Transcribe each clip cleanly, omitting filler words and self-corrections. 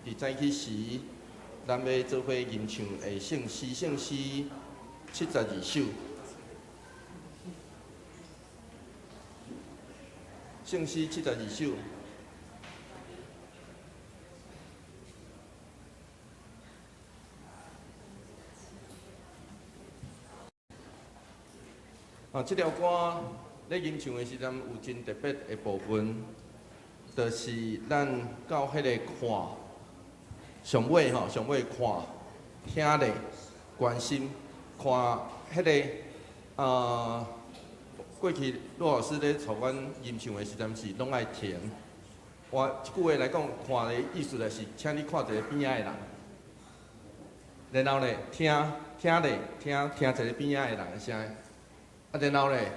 佇早起時，咱欲做伙吟唱的聖詩，聖詩72首。聖詩72首。啊，這條歌咧吟唱的時陣有真特別的部分，就是咱到彼个看，上尾吼，上尾看，聽咧，關心，看彼个啊，過去羅老師咧帶阮吟唱的時陣是攏愛停。換一句話來講，看的意思就是，請你看一个邊仔的人，然後咧聽，聽咧聽，聽一个邊仔的人的聲。啊，然後咧，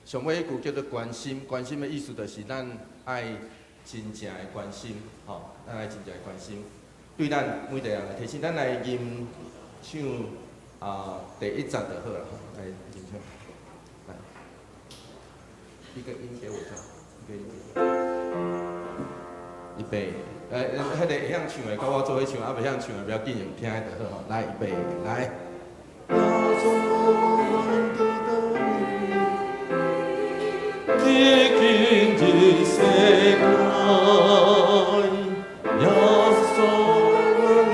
上尾一句叫做關心，關心的意思就是咱愛真正的關心，吼，咱愛真正的關心，對咱每一個人的提醒，咱來吟唱啊第一節就好啦，來吟唱，來，一個音給我聽，一個音給我。預備，彼个會曉唱的，佮我做伙唱，啊袂曉唱的，不要緊，用聽的就好吼。來，預備，來。你今日世界，耶穌你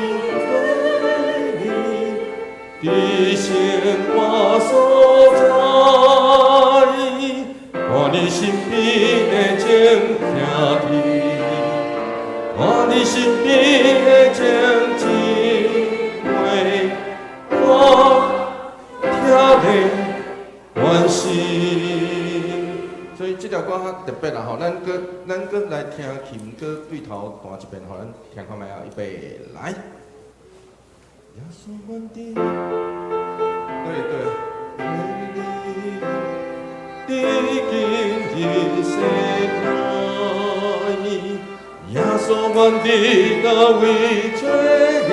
對你，佇生活所在，看你身邊的眾兄弟，看你身邊的眾姊妹，我聽咧關心。所以這條歌較特別啦吼，咱閣來聽琴，閣對頭彈一遍，予咱聽看覓啊！預備來。耶穌阮佇，對對。佇今日世界，耶穌阮佇佗位做你，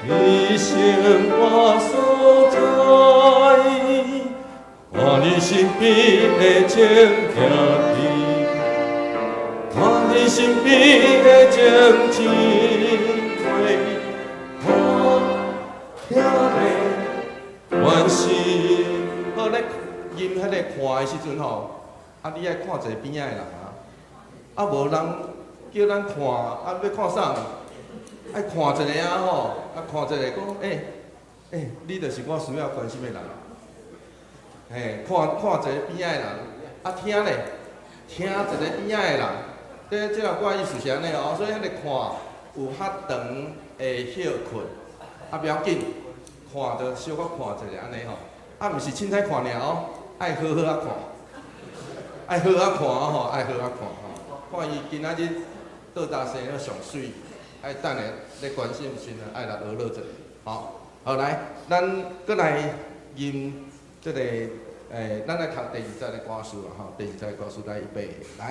佇生活所在。看你身邊的眾兄弟，看你身邊的眾姊妹，我聽咧關心。好咧，吟彼个看的時陣吼，啊，你愛看一個邊仔的人啊，啊無人叫咱看，啊欲看啥？愛看一个啊吼，啊看一個講，欸欸，你就是我需要關心的人。嘿，看看一個邊仔的人，啊聽咧，聽一個邊仔的人，這條歌意思是按呢哦，所以彼个看有較長的歇睏，啊不要緊，看就小可看一下按呢吼，啊毋是凊彩看爾哦，愛好好仔看，愛好仔看吼，愛好仔看吼，看伊今仔日倒搭生了上媠，愛等下咧關心時陣愛來學樂一下，吼，好來，咱閣來吟這个。咱來讀第二節的歌詞啦，吼，第二節的歌詞來預備，來，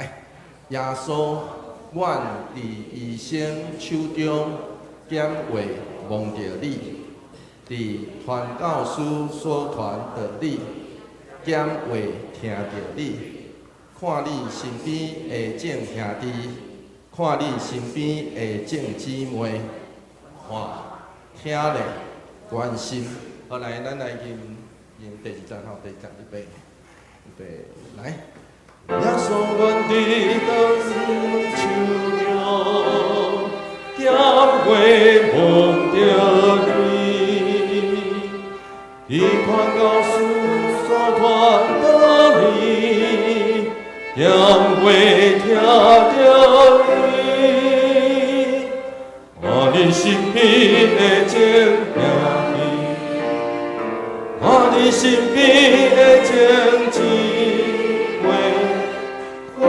耶穌，阮佇醫生手中減話摸著你，佇傳教師所傳的你，減話聽著你，看你身邊的眾兄弟，看你身邊的眾姊妹，看，聽咧，關心。好，來，咱來吟。第二節吼，第二節預備，預備來。耶穌阮佇倒手中，減話摸著你，佇傳教師所傳的你，減話聽著你，看你身邊的眾兄弟。看你身邊的眾姊妹，我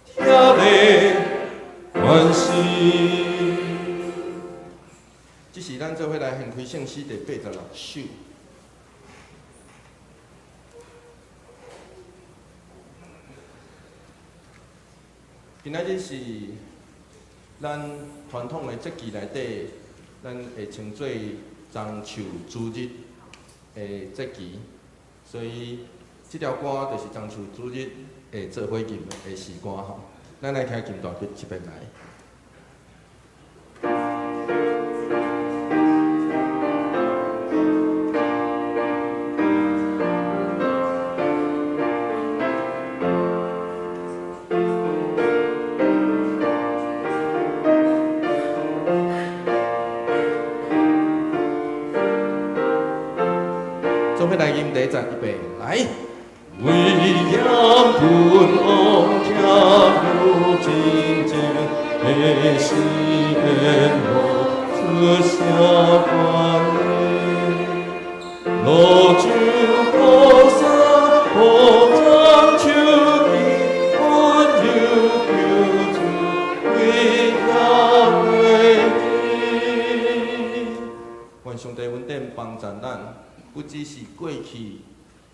聽咧關心。這是咱做伙來獻開聖詩第86首。今仔日是咱傳統的節期內底，咱會稱做樟樹主日的節期，所以這條歌就是樟樹主日會做伙吟的詩歌吼。咱來聽琴彈一遍來。第一节，预备來。威嚴君王徛有真正的誓言，露出聲權力，路上菩薩寶藏手記，溫柔救主為耶過願上帝恩典幫助咱，不只是過去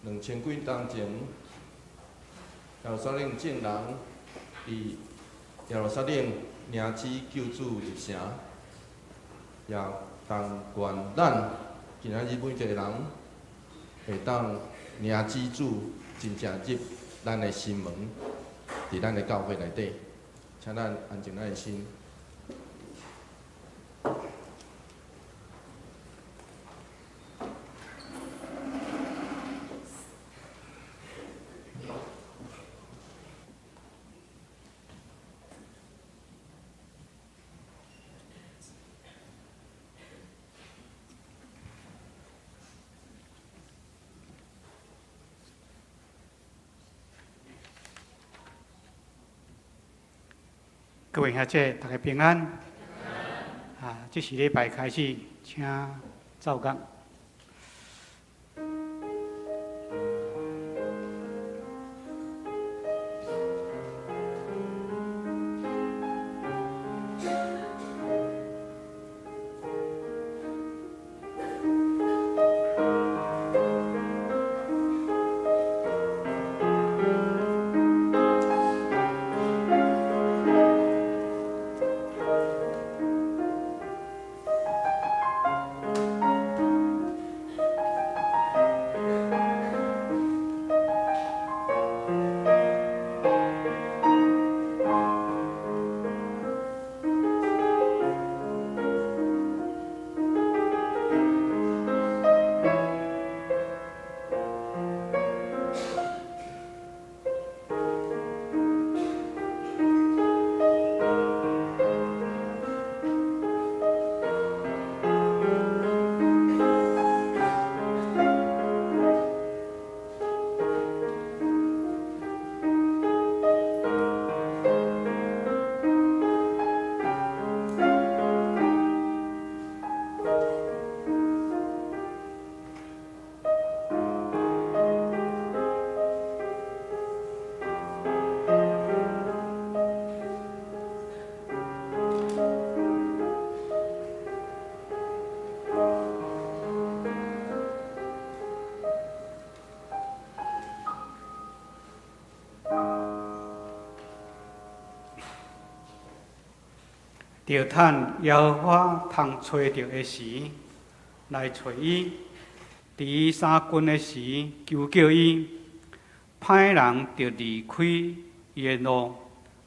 2000幾冬前，耶路撒冷眾人佇耶路撒冷領旨救主入城，也但願咱今仔日每一個人會當領旨主真正入咱的心門，佇咱的教會內底，請咱安靜咱的心。各位兄姐，大家平安。啊，這是禮拜開始，請奏樂。著趁耶和華通揣著的時，來揣伊；佇伊相近的時，求叫伊。歹人著離開伊的路，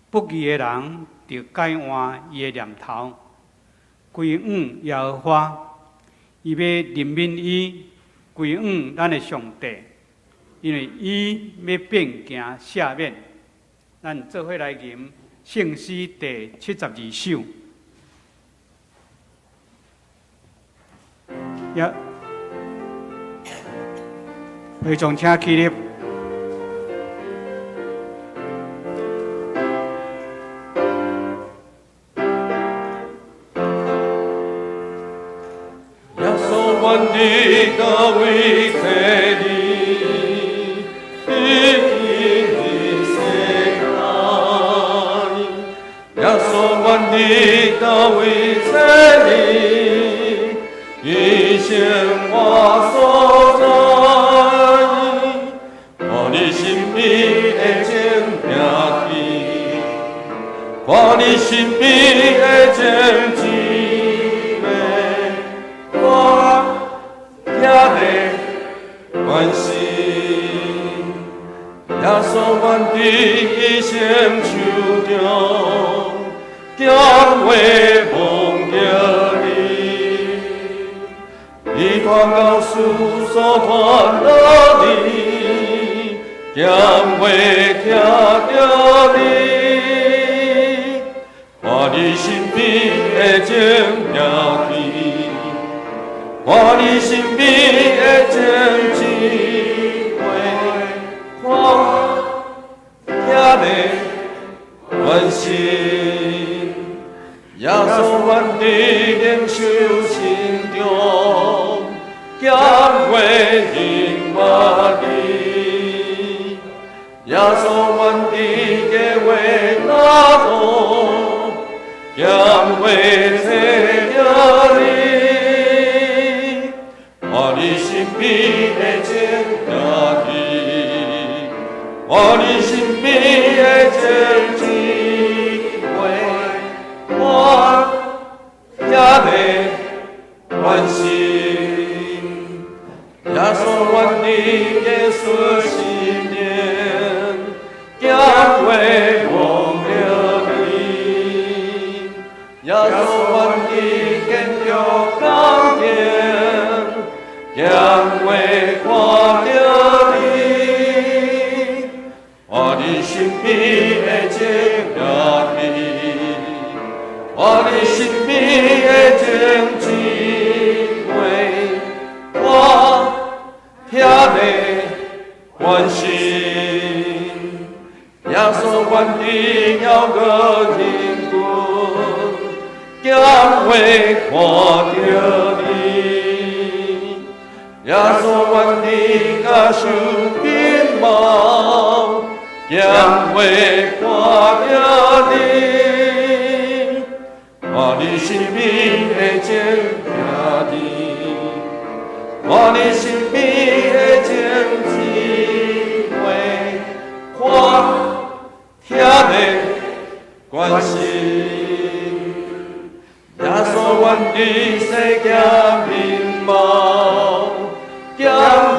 不義的人著改換伊的念頭。歸向耶和華，伊欲憐憫伊；歸向咱的上帝，因為伊欲變行赦免。咱做伙來吟聖詩第72首。一，會眾請起立。耶穌願佇佗位坐你，已經佇世間。耶穌願佇佗位坐你，伊生活所在。看你身邊的眾兄弟，看你身邊的眾姊妹，我徛咧關心。耶穌願佇醫生手中，講話望著你，伊傳到世所傳落你，講話聽著你，看你身邊的眾兄弟，看你身邊的眾姊妹。耶穌願佇靈修心中，減過隱瞞你。耶穌願佇計劃內中，減過找著你。看你身邊的情兄弟，看你身邊的情姊妹，看兄弟關心。耶穌願佇耶穌心靈，減過忘著你。耶穌願佇堅強感情，減過看著你。看你身邊的情兄弟，看你身邊的情姊妹，看兄弟關心。耶穌願佇遙閣人群，減過看著你。耶穌願佇甲受面貌，減過看著你。看你身邊的情兄弟，看你身邊的情姊妹，看兄弟關心。耶穌願佇世界面貌，減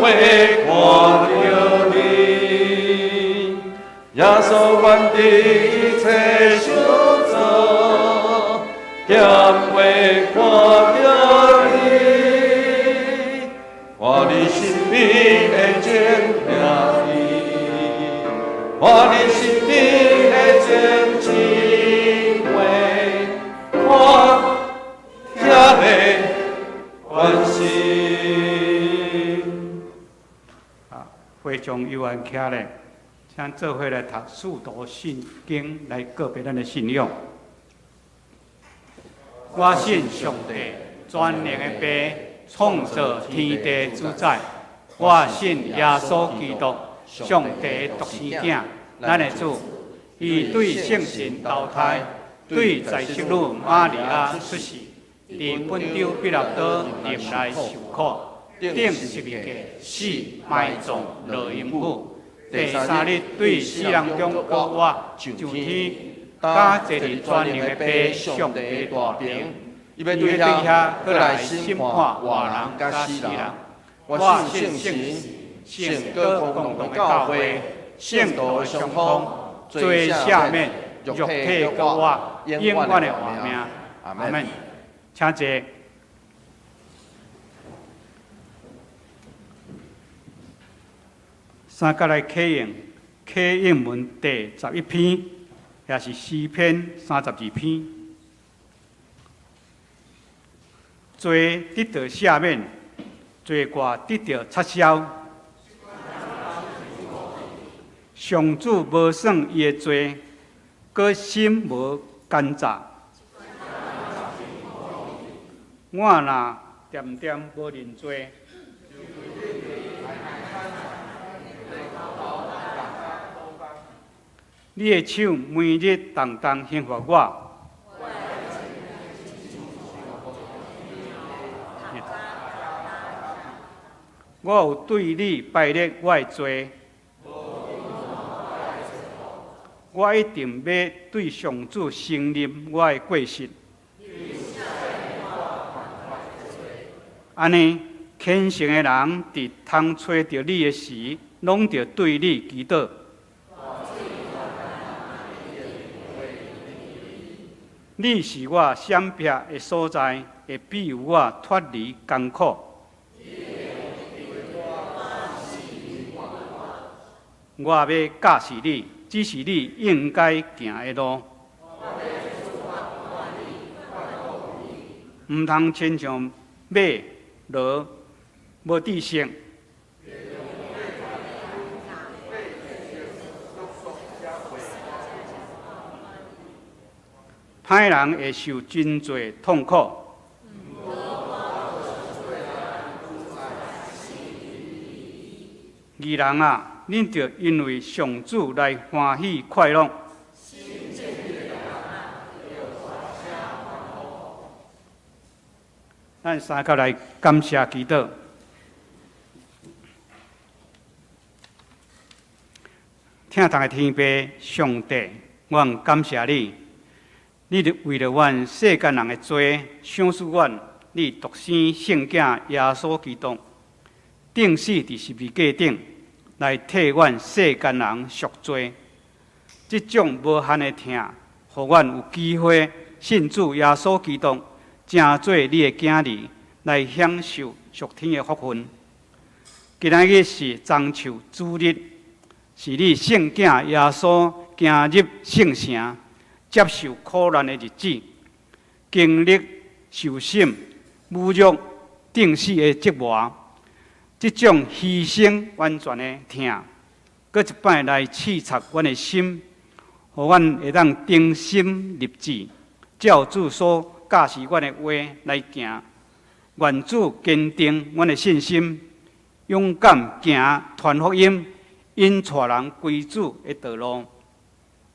過看著你。耶穌願佇一切相助，減過看著你。看你身邊的情兄弟，看你身邊的情姊妹，看兄弟關心。啊，會眾有緣徛咧，請做伙來讀使徒信經來告別咱的信仰。我信上帝，全能的父，創造天地主宰。我信耶穌基督，上帝獨生囝，咱的主。伊對聖神投胎，對在聖女瑪利亞出世，佇本丟彼拉多忍耐受苦，釘十字架死埋葬落陰府。第三日對死人中復活，上天，佮坐佇全能的父上帝大爿。伊欲伊欲對對遐遐閣來閣來審判審判活活人佮人佮死人死人。。我我信信聖聖神，聖閣公同的教會，聖徒的相通，罪赦免，肉體復活，永遠的活命。阿門。阿門。請坐。三角來啟應，啟應文第11篇，也是詩篇32篇。罪得到赦免，罪過得到擦消。上主無算伊的罪，閣心無奸詐。我若恬恬無認罪，你的手每日重重刑罰我。我有對你敗列我的罪，我一定欲對上主承認我的過失。按呢，虔誠的人佇通揣著你的時，攏著對你祈禱。你是我閃避的所在，會庇佑我脫離艱苦。我欲教示你，這是你應該行的路。毋通親像馬、驢，無知識。歹人會受真濟痛苦。義人啊，恁著因為上主來歡喜快樂。咱三個來感謝祈禱。疼痛的天父上帝，阮感謝你，你為著阮世間人的罪，賞賜阮你獨生聖子耶穌基督，釘死佇十字架頂，來替阮世間人贖罪。這種無限的疼，予阮有機會信主耶穌基督，成做你的囝兒，來享受屬天的福分。今仔日是棕樹主日，是你聖子耶穌行入聖城，接受苦難的日子，經歷受審、侮辱、釘死的折磨，這種犧牲完全的疼，閣一擺來刺插阮的心，予阮會當忠心立志，照主所教示阮的話來行。願主堅定阮的信心，勇敢行傳福音，引帶人歸主的道路。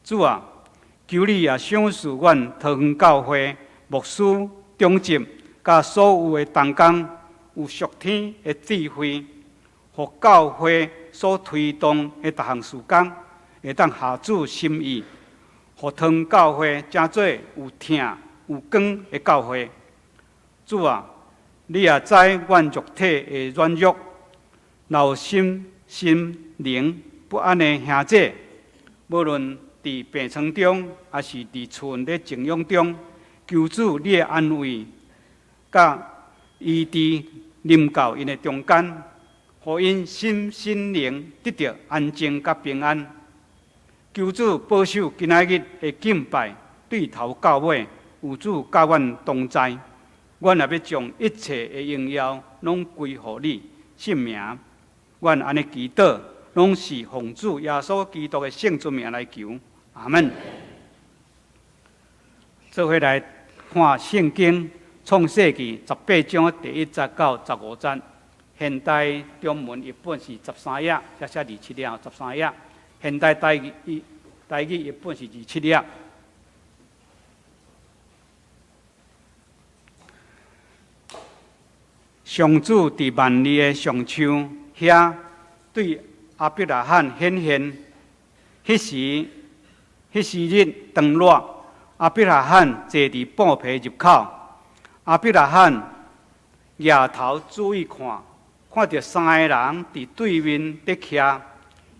主啊，求你也賞賜阮桃園教會牧師、長執佮所有的同工有屬天的智慧，予教會所推動的逐項事工會當合主心意，予桃園教會成做有疼有光的教會。主啊，你也知阮肉體的軟弱，若有心心靈不安的兄弟，無論佇病床中，抑是佇厝咧靜養中，求主你的安慰，佮醫治臨到𪜶的中間，予𪜶心心靈得著安靜佮平安。求主保守今仔日的敬拜，對頭到尾有主佮阮同在。阮也欲將一切的榮耀攏歸予你聖名。阮按呢祈禱，攏是奉主耶穌基督的聖尊名來求。阿門。做伙來看聖經創世記18章第1節到15節。現代中文譯本是13頁，這寫27頁，13頁。現代台語台語譯本是27頁。上主佇幔利的橡樹遐對亞伯拉罕顯現，彼時彼時日當熱，亞伯拉罕坐佇布棚入口。亞伯拉罕舉頭注意看，看著三个人佇對面佇徛，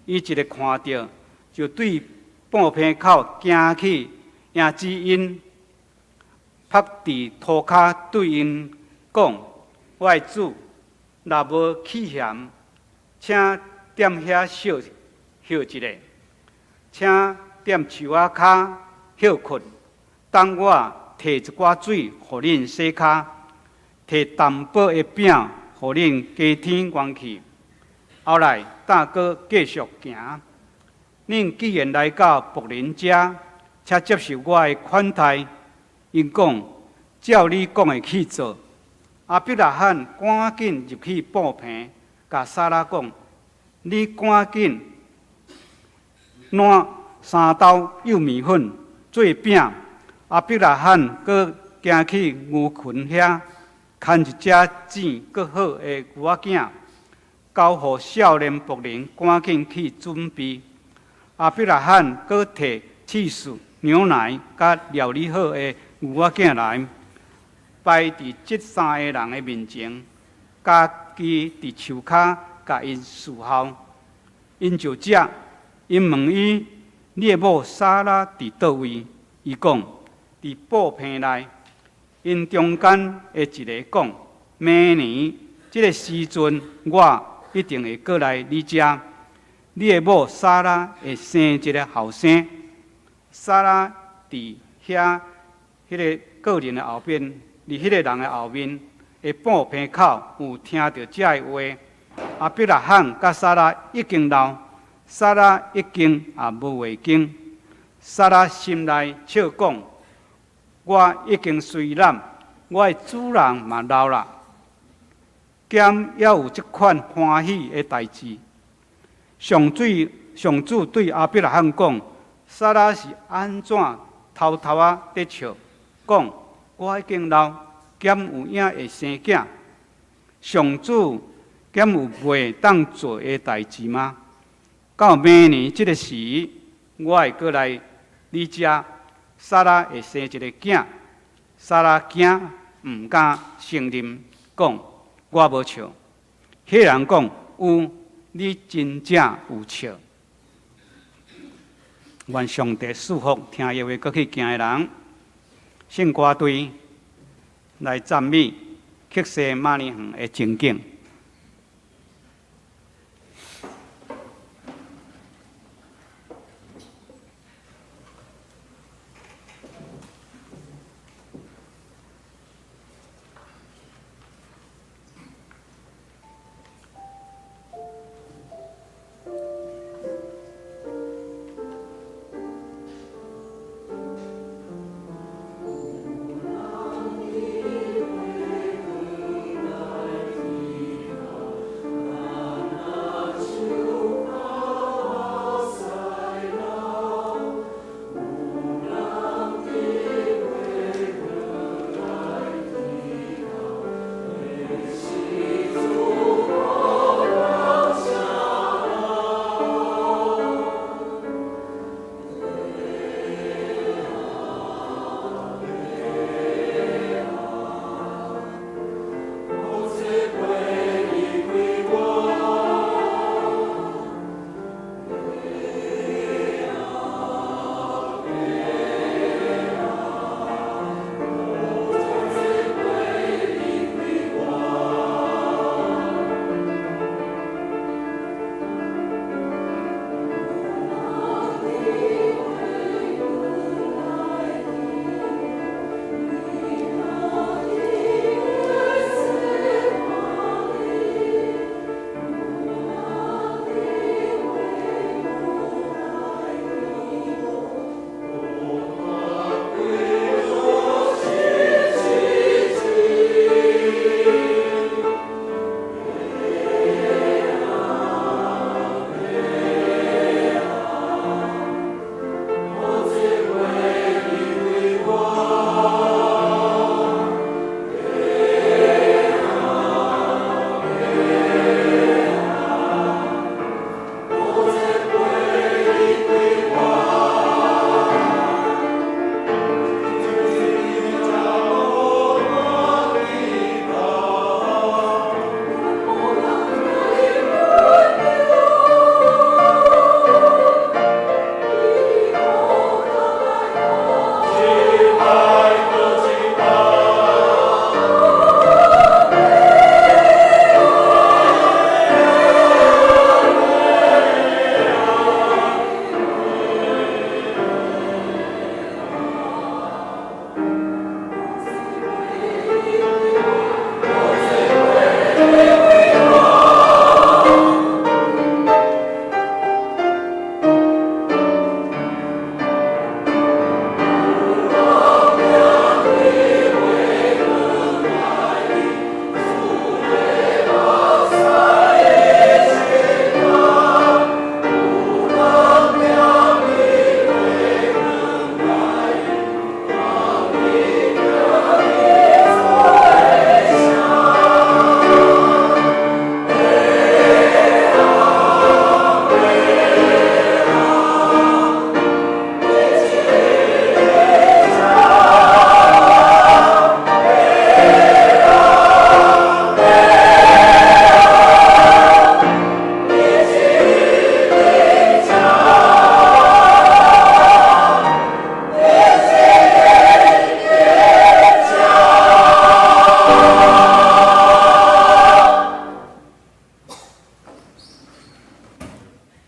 伊一个看著，就對布棚口行去迎接𪜶，伏佇塗跤對𪜶講：我的主，若無棄嫌，請踮遐歇歇一下，請踮樹仔跤歇睏，等我提一寡水予恁洗跤，提淡薄的餅予恁加添元氣。後來，搭閣繼續行。恁既然來到僕人遮，請接受我的款待。𪜶講，照你講的去做。亞伯拉罕趕緊入去布棚，共撒拉講：你趕緊挼三兜幼麵粉做餅。亞伯拉罕閣行去牛群遐，牽一隻糋閣好的牛仔囝，交予少年僕人趕緊去準備。亞伯拉罕閣提起司牛奶佮料理好的牛仔囝來，擺佇這三个人的面前，家己佇樹跤共𪜶侍候。𪜶就食。𪜶問伊：你的某撒拉佇佗位？伊講：佇布棚內。𪜶中間的一个講：明年這个時陣，我一定會閣來你遮。你的某撒拉會生一个後生。撒拉佇遐彼个個人的後面，佇彼个人的後面的布棚口有聽著這个話。亞伯拉罕佮撒拉已經老，撒拉已經也無月經。撒拉心內笑講：我已經衰老，我的主人嘛老啦，敢猶有這款歡喜的代誌？上主對亞伯拉罕講：撒拉是按怎偷偷仔佇笑，講我已經老，敢有影會生囝？上主敢有袂當做的代誌嗎？到明年這个時，我會閣來你遮，撒拉會生一个囝。撒拉驚，毋敢承認，講我無笑。彼人講有，你真正有笑。願上帝賜福聽伊話閣去行的人，聖歌隊來讚美客西馬尼園的情景。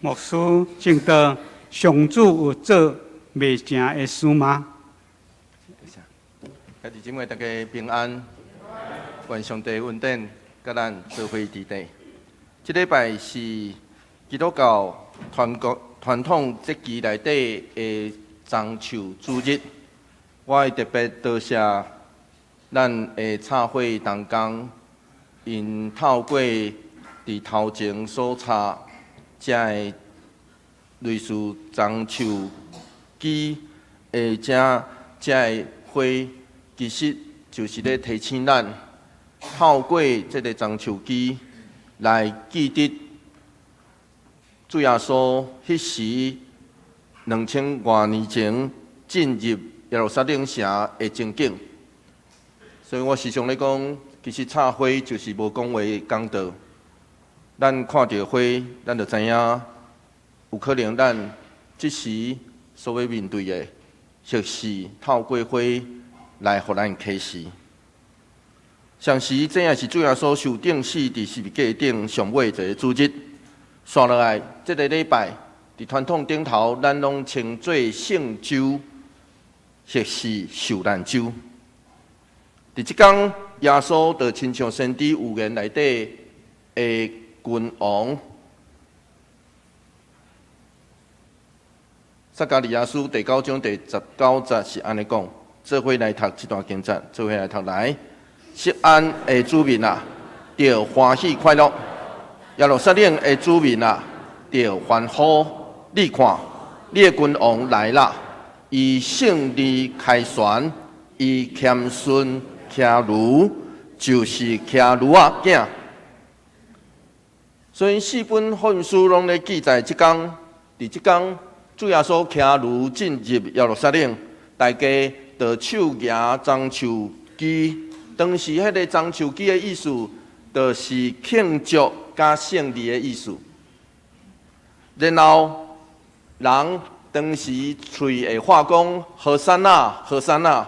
牧師證道，上主有做袂成的事嗎？兄弟姊妹大家平安，願上帝恩典佮咱做伙佇底。這禮拜是基督教傳國傳統節期內底的棕樹主日。我會特別多謝咱的插花同工，𪜶透過佇頭前所插這个類似樟樹枝的這个花，其實就是咧提醒咱，透過這个樟樹枝來記得主耶穌彼時2000外年前進入耶路撒冷城的情景。所以我時常咧講，其實插花就是無講話講道。咱看著花，咱就知影，有可能咱這時所欲面對的，或是透過花來予咱啟示。同時，這也是主耶穌受釘死佇十字架頂上尾一个主日。紲落來，這个禮拜佇傳統頂頭，咱攏稱做聖週，或是受難週。佇這工，耶穌就親像先知預言內底的君王，撒迦利亞書第九章第19節是按呢講，做伙來讀這段經節，做伙來讀來。錫安的子民啊，著歡喜快樂；耶路撒冷的子民啊，著歡呼。你看，你的君王來啦！伊勝利凱旋，伊謙遜騎驢，就是騎驢仔囝。所以四本福音書攏咧記載這工，佇這工，主耶穌騎驢進入耶路撒冷，大家就手舉樟樹枝。當時彼个樟樹枝的意思，就是慶祝佮勝利的意思。然後人當時喙會喊講：和散那，和散那，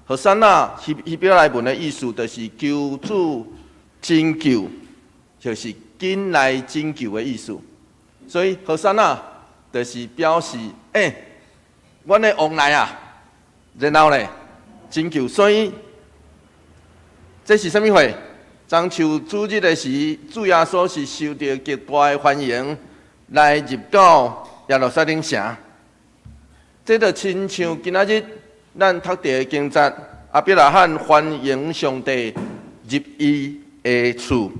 和散那，希伯來文的意思就是求主拯救，就是緊來拯救的意思。所以和散那就是表示，欸，阮的王來啊！然後咧，拯救。所以這是啥物貨？樟樹主日的時，主耶穌是受著極大的歡迎，來入到耶路撒冷城。這就親像今仔日咱讀著的經節，亞伯拉罕歡迎上帝入伊的厝，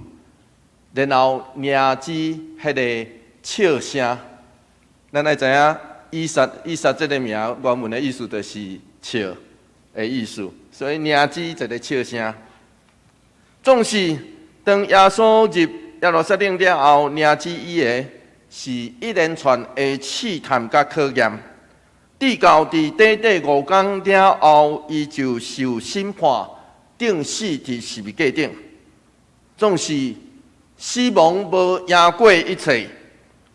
然後迎接彼个笑聲。咱愛知影，以撒以撒這个名原文的意思就是笑的意思，所以迎接一个笑聲。總是當耶穌入耶路撒冷了後，迎接伊的是一連串的試探佮考驗。直到佇短短5工了後，伊就受審判，釘死佇十字架頂。總是死亡無贏過一切。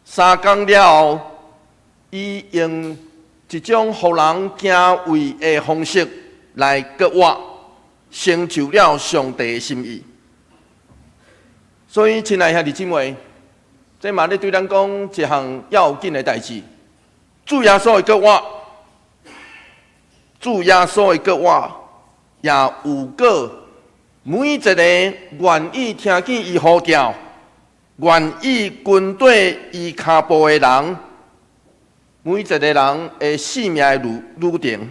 3工了後，伊用一種予人敬畏的方式來復活，成就了上帝的心意。所以，親愛兄弟姊妹，這嘛咧對咱講一項要緊的代誌。主耶穌的復活，主耶穌的復活，也預告每一个願意聽見伊呼叫、願意跟綴伊跤步的人，每一个人的生命的旅程。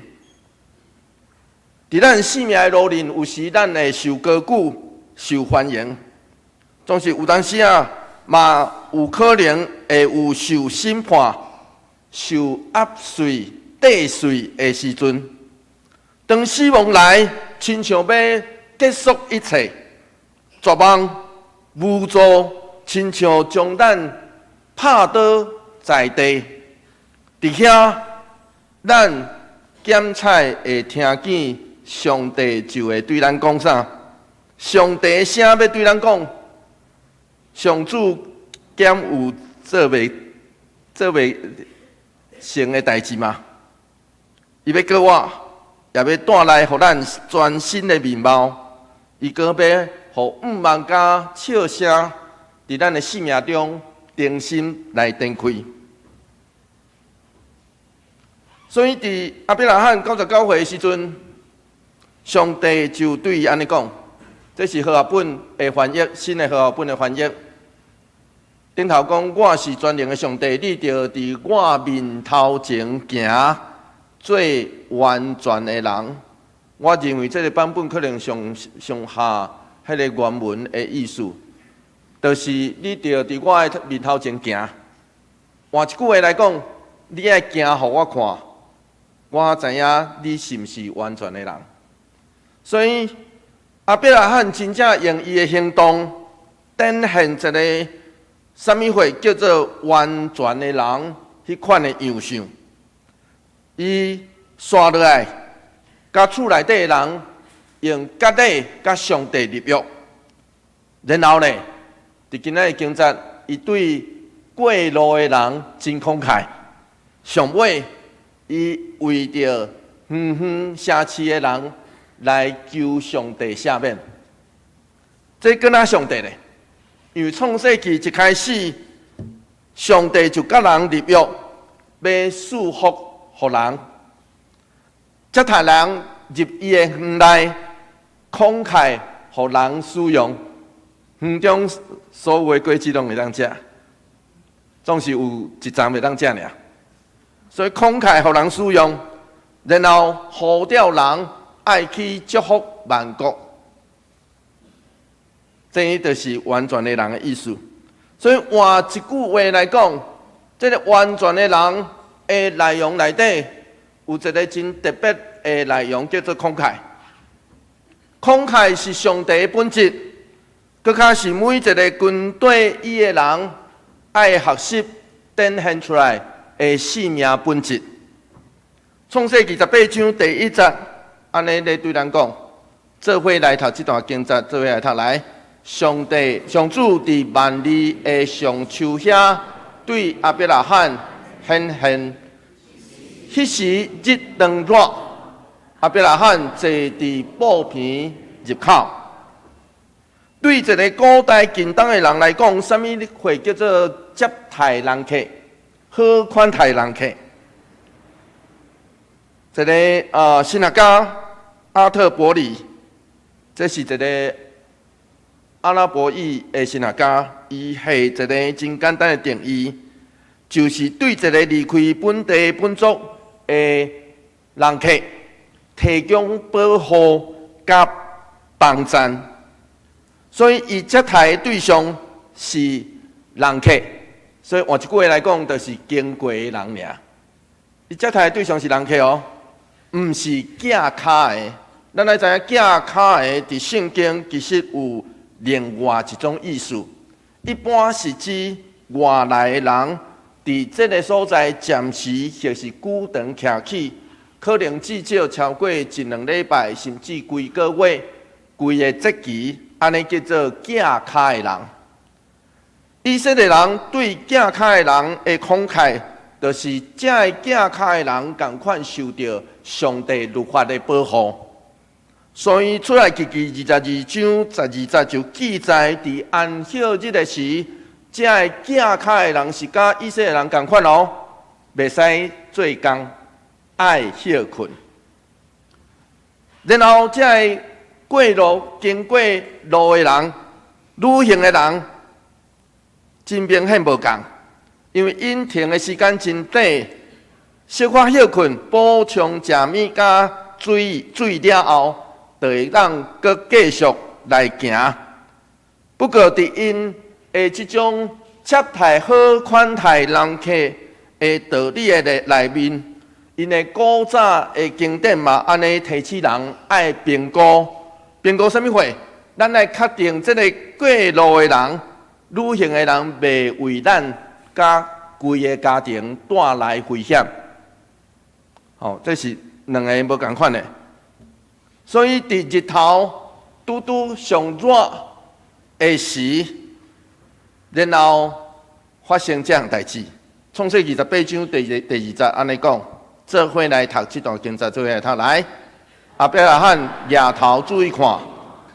佇咱生命的路裡，有時咱會受高舉、受歡迎，總是有當時啊，嘛有可能會有受審判、受壓碎、塊碎的時陣。當死亡來，親像欲結束一切，絕望、無助，親像將咱拍倒在地。佇遐，咱檢採會聽見上帝就會對咱講啥？上帝的聲欲對咱講，上主敢有做袂成的代誌嗎？伊欲復活，也欲帶來予咱全新的面貌。伊閣欲予向望佮笑聲，佇咱的生命中重新來展開。所以，佇亞伯拉罕99歲的時陣，上帝就對伊按呢講，這是和合本的翻譯，新的和合本的翻譯。頂頭講，我是全能的上帝，你著佇我面頭前行，做完全的人。我認為這个版本可能上上合彼个原文的意思，就是你著佇我的面頭前行。換一句話來講，你愛行予我看，我知影你是毋是完全的人。所以亞伯拉罕真正用伊的行動展現一个啥物貨叫做完全的人彼款的樣相。伊紲落來，佮厝內底的人用割禮佮上帝立約，然後呢，佇今仔的經節，伊對過路的人真慷慨。上尾，伊為著遠遠城市的人來求上帝赦免。這敢若上帝咧？因為創世記一開始，上帝就佮人立約，欲賜福予人，接待人入伊的園內，慷慨予人使用，園中所有的果子攏會當食，總是有一叢袂當食爾。所以慷慨予人使用，然後呼召人愛去祝福萬國，這就是完全的人的意思。所以換一句話來講，這个完全的人的內容內底有一个真特別的內容，叫做慷慨。慷慨是上帝的本質，閣較是每一个跟綴伊的人愛學習展現出來的生命本質。創世記18章第1節，按呢咧對咱講，做伙來讀這段經節，做伙來讀來。上帝上主佇幔利的橡樹遐對亞伯拉罕顯現，彼時日當熱，亞伯拉罕坐佇布棚入口。對一个古代近東的人來講，啥物會叫做接待人客、好款待人客？一个神學家阿特伯里，這是一个阿拉伯語的神學家，伊下一个真簡單的定義，就是對一个離開本地本族的人客，提供保護佮幫贊。所以，伊接待的對象是人客，所以換一句話來講，就是經過的人爾。伊接待的對象是人客哦，毋是寄跤的。咱來知影寄跤的，佇聖經其實有另外一種意思。一般是指外來的人，佇這个所在暫時或是久長徛起，可能至少超過一兩禮拜，甚至幾個月、規个節期，按呢叫做寄跤的人。以色列人對寄跤的人的慷慨，就是這个寄跤的人仝款受著上帝律法的保護。所以出埃及記22章12節就記載，佇安息日的時，這个寄跤的人是佮以色列人仝款哦，袂使做工，愛歇睏。然後這个過路經過路的人，旅行的人，真明顯無仝，因為𪜶停的時間真短，小可歇睏，補充食物佮水水了後，就會當閣繼續來行。不過，佇𪜶的這種接待好款待人客的道理的內面，𪜶的古早的經典嘛，按呢提醒人愛評估，評估啥物貨？咱來確定這个過路的人、旅行的人，袂為咱佮規个家庭帶來危險。吼，這是兩个無仝款的。所以，佇日頭拄拄上熱的時，然後發生這項代誌。創世記18章第2節按呢講，做伙來讀這段經節，做伙來讀來。亞伯拉罕舉頭注意看，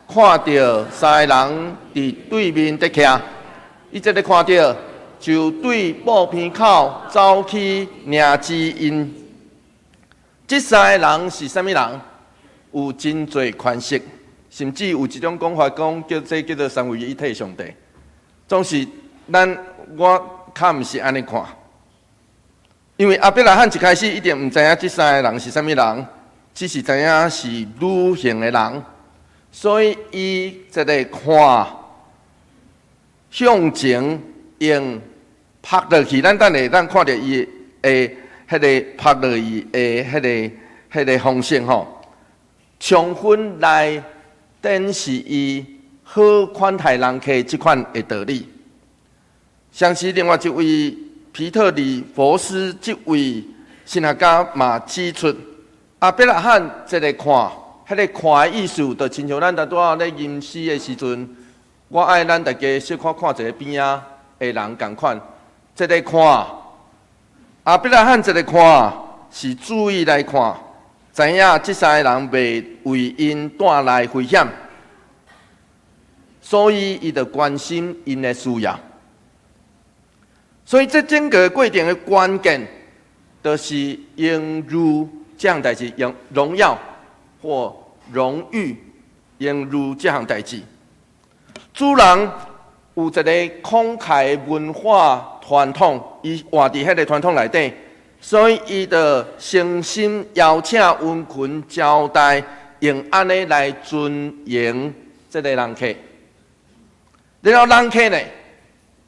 看著三个人佇對面佇徛，伊這个看著，就對布棚口走去迎接𪜶。這三个人是啥物人？有真濟權勢，甚至有一種講法講，叫這叫做三位一體上帝。總是咱我較毋是按呢看。因為亞伯拉罕一開始一定毋知影這三个人是啥物人，只是知影是旅行的人，所以伊一个看向前用撲落去，咱等下咱看著伊的彼个撲落去的彼个方式吼，充分來展示伊好款待人客這款的道理。相信另外一位皮特里佛斯這位神學家嘛指出，亞伯拉罕一个看，彼个看的意思，就親像咱拄拄仔咧吟詩的時陣，我愛咱大家小可看一个邊仔的人仝款，一个看，亞伯拉罕一个看是注意來看，知影這三个人袂為𪜶帶來危險，所以伊就關心𪜶的需要。所以這整個過程的關鍵，就是榮譽這項代誌，用榮耀或榮譽，榮譽這項代誌。主人有一个慷慨的文化傳統，伊活佇彼个傳統內底，所以伊就誠心邀請殷勤招待，用按呢來尊榮這个人客。然後人客呢，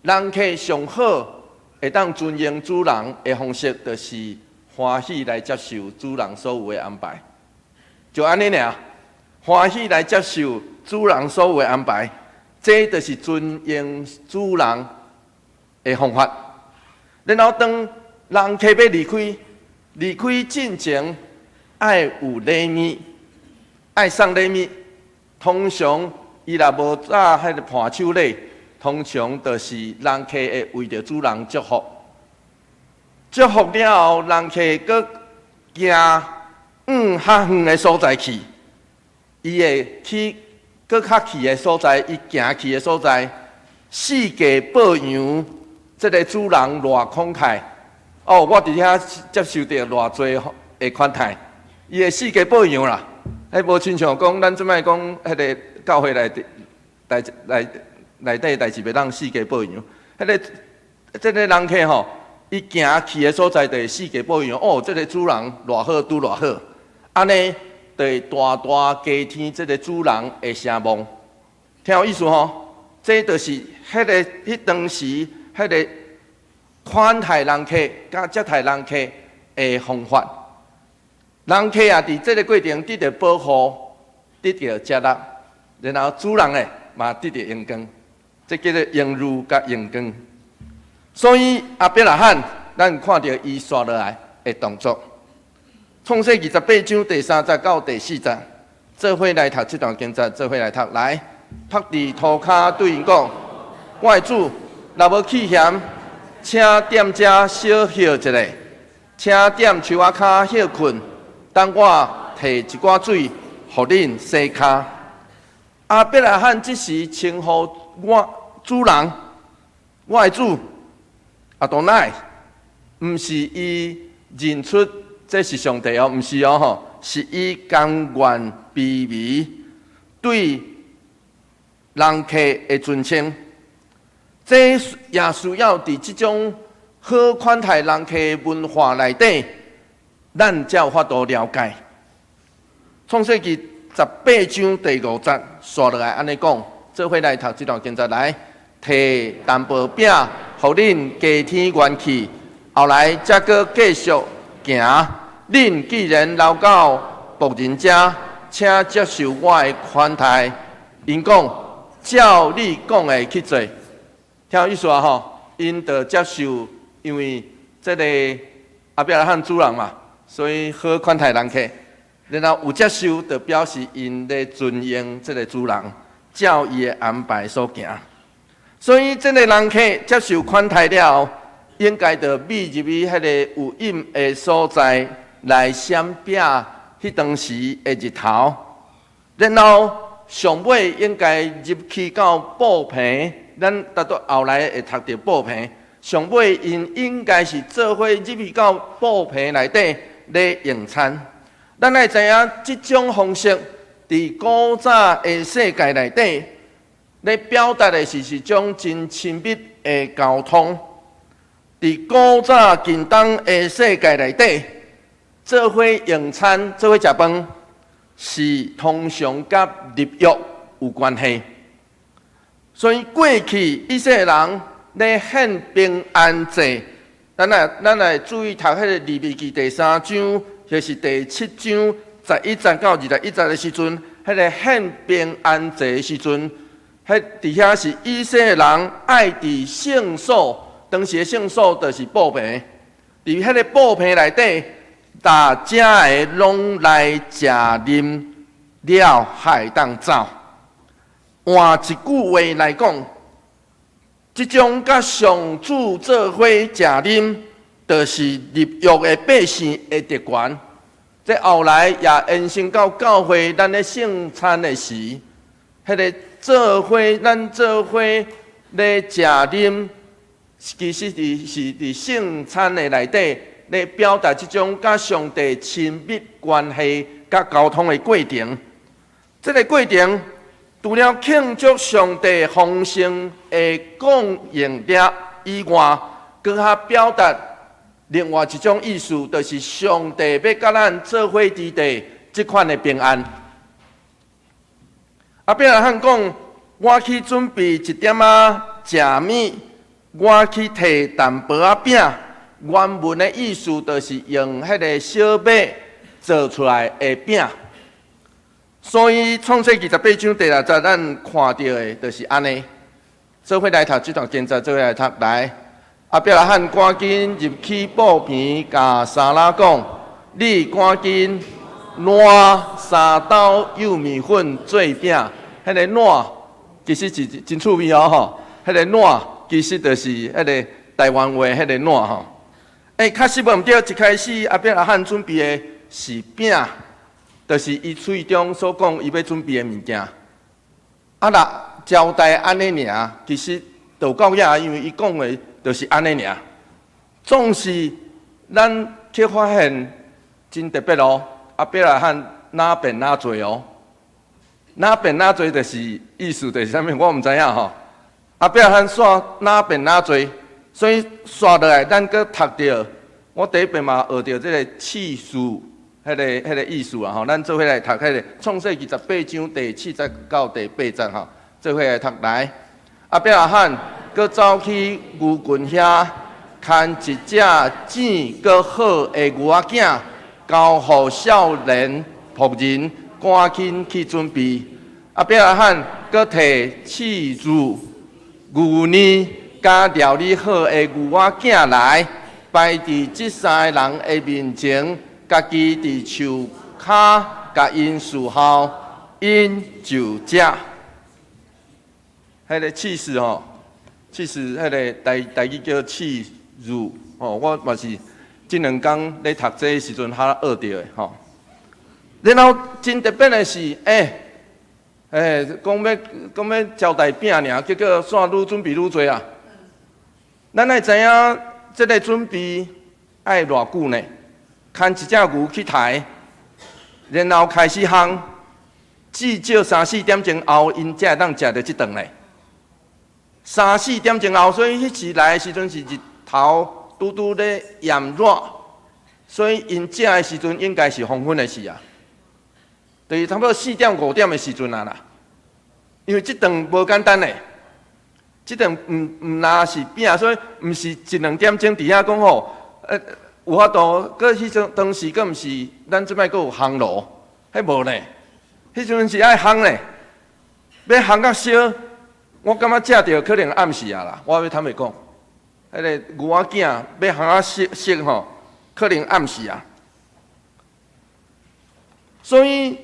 人客上好會當尊榮主人的方式，就是歡喜來接受主人所有的安排。就按呢爾，歡喜來接受主人所有的安排，這就是尊榮主人的方法。然後當人客欲離開，離開進前愛有禮物，愛送禮物。通常伊若無紮彼个伴手禮，通常就是人客會為著主人祝福。祝福了後，人客閣行往較遠的所在去，伊會去閣較去的所在，伊行去的所在，四界報揚這个主人偌慷慨。哦，我佇遐接受著偌濟的款待，伊會四界報揚啦。彼無親像講，咱這擺講彼个教會內底代內內底代誌袂當四界報揚。彼个這个人客吼，伊行去的所在就會四界報揚。哦，這个主人偌好，拄偌好，按呢就會大大加添這个主人的聲望。聽有意思吼？這就是彼个彼當時彼个款待人客佮接待人客的方法。人客也佇這个過程得著保護，得著接納，然後主人呢嘛得著榮光，這叫做榮譽佮榮光。所以亞伯拉罕，咱看著伊紲落來的動作，創世記28章第三節到第四節，做伙來讀這段經節，做伙來讀來，伏佇塗跤對𪜶講：我的主，若無棄嫌，請踮遮小歇一下，請踮樹仔跤歇睏，等我提一寡水，予恁洗跤。亞伯拉罕這時稱呼我主人，我的主阿多乃，毋是伊認出這是上帝哦，毋是哦吼，是伊甘願卑微對人客的尊稱。這也需要佇這種好款待人客的文化內底，咱才有法度了解。創世記18章第五節，紲落來按呢講，做伙來讀這段經節來，提淡薄餅，予恁加添元氣，後來才閣繼續行。恁既然留到僕人遮，請接受我的款待。𪜶講，照你講的去做。聽有意思啊吼？𪜶就接受，因為這个亞伯拉罕主人嘛，所以好款待人客。然後有接受，就表示𪜶咧尊榮這个主人，照伊的安排所行。所以這个人客接受款待了後，應該就覕入去彼个有蔭的所在來閃避彼當時的日頭。然後上尾應該入去到布棚，咱拄拄後來會讀著布棚。上尾𪜶應該是做伙入去到布棚內底咧用餐。咱愛知影這種方式，佇古早的世界內底，咧表達的是一種真親密的溝通。佇古早近東的世界內底，做伙用餐、做伙食飯，是通常佮立約有關係。所以過去以色列人咧獻平安祭，咱來注意讀彼个利未記第三章，就是第七章11節到21節的時陣，彼个獻平安祭的時陣，彼佇遐是以色列人愛佇聖所，當時的聖所就是布棚，佇彼个布棚內底，逐隻的攏來食啉了，才會當走。換一句話來講，這種佮上主做伙食啉，就是立約的百姓的特權。這後來也延伸到教會，咱咧聖餐的時，彼个做伙，咱做伙咧食啉，其實是佇聖餐的內底咧表達這種佮上帝親密關係佮溝通的過程。這个過程除了慶祝上帝豐盛的供應了以外，閣較表達另外一種意思，就是上帝欲佮咱做伙佇地這款的平安。亞伯拉罕講：我去準備一點仔食物，我去提淡薄仔餅。原文的意思就是用彼个小麥做出來的餅。所以創世記18章第六節，咱看著的就是按呢。做伙來讀這段經節，做伙來讀來。亞伯拉罕趕緊入去布棚，共撒拉講：你趕緊攑3斗幼麵粉做餅。彼个攑其實是真趣味哦吼。彼个攑其實就是彼个台灣話彼个攑吼。欸，確實無毋對，一開始亞伯拉罕準備的是餅，就是伊喙中所講伊欲準備的物件。啊，若交代按呢爾，其實就夠了，因為伊講的就是按呢爾。總是咱去發現真特別哦，亞伯拉罕哪變哪濟哦，哪變哪濟就是意思就是啥物？我毋知影吼。亞伯拉罕煞哪變哪濟，所以煞落來，咱閣讀著，我第一遍嘛學著這个次序，彼个意思啊吼。咱做伙來讀彼个創世記十八章第七節到第八節吼，做伙來讀來。亞伯拉罕閣走去牛群遐，牽一隻糋閣好的牛仔囝，交予少年僕人趕緊去準備。亞伯拉罕閣提刺乳、牛奶佮料理好的牛仔囝來，擺佇這三个人的面前，家己佇樹跤共𪜶侍候，𪜶就食。彼个起司吼，起司彼个台語叫刺乳吼，我嘛是這兩工咧讀這的時陣，才學著的吼。然後真特別的是，欸，講欲交代餅爾，結果煞愈準備愈濟啊！咱愛知影，這个準備愛偌久呢？牽一隻牛去刣，然後開始烘，至少三四點鐘後，𪜶才會當食著這頓咧。三四點鐘後，所以彼時來的時陣是日頭拄拄咧炎熱，所以𪜶食的時陣應該是黃昏的時啊，就是差不多4點5點的時陣啊啦。因為這頓無簡單咧，這頓毋若是餅，所以毋是一兩點鐘佇遐講吼，有法度，閣彼陣當時閣毋是咱這擺閣有烘爐，彼無咧，彼陣是愛烘咧，欲烘甲燒。我感覺食著可能暗時啊啦，我欲坦白講，彼个牛仔囝欲烘甲熟熟吼，可能暗時啊。所以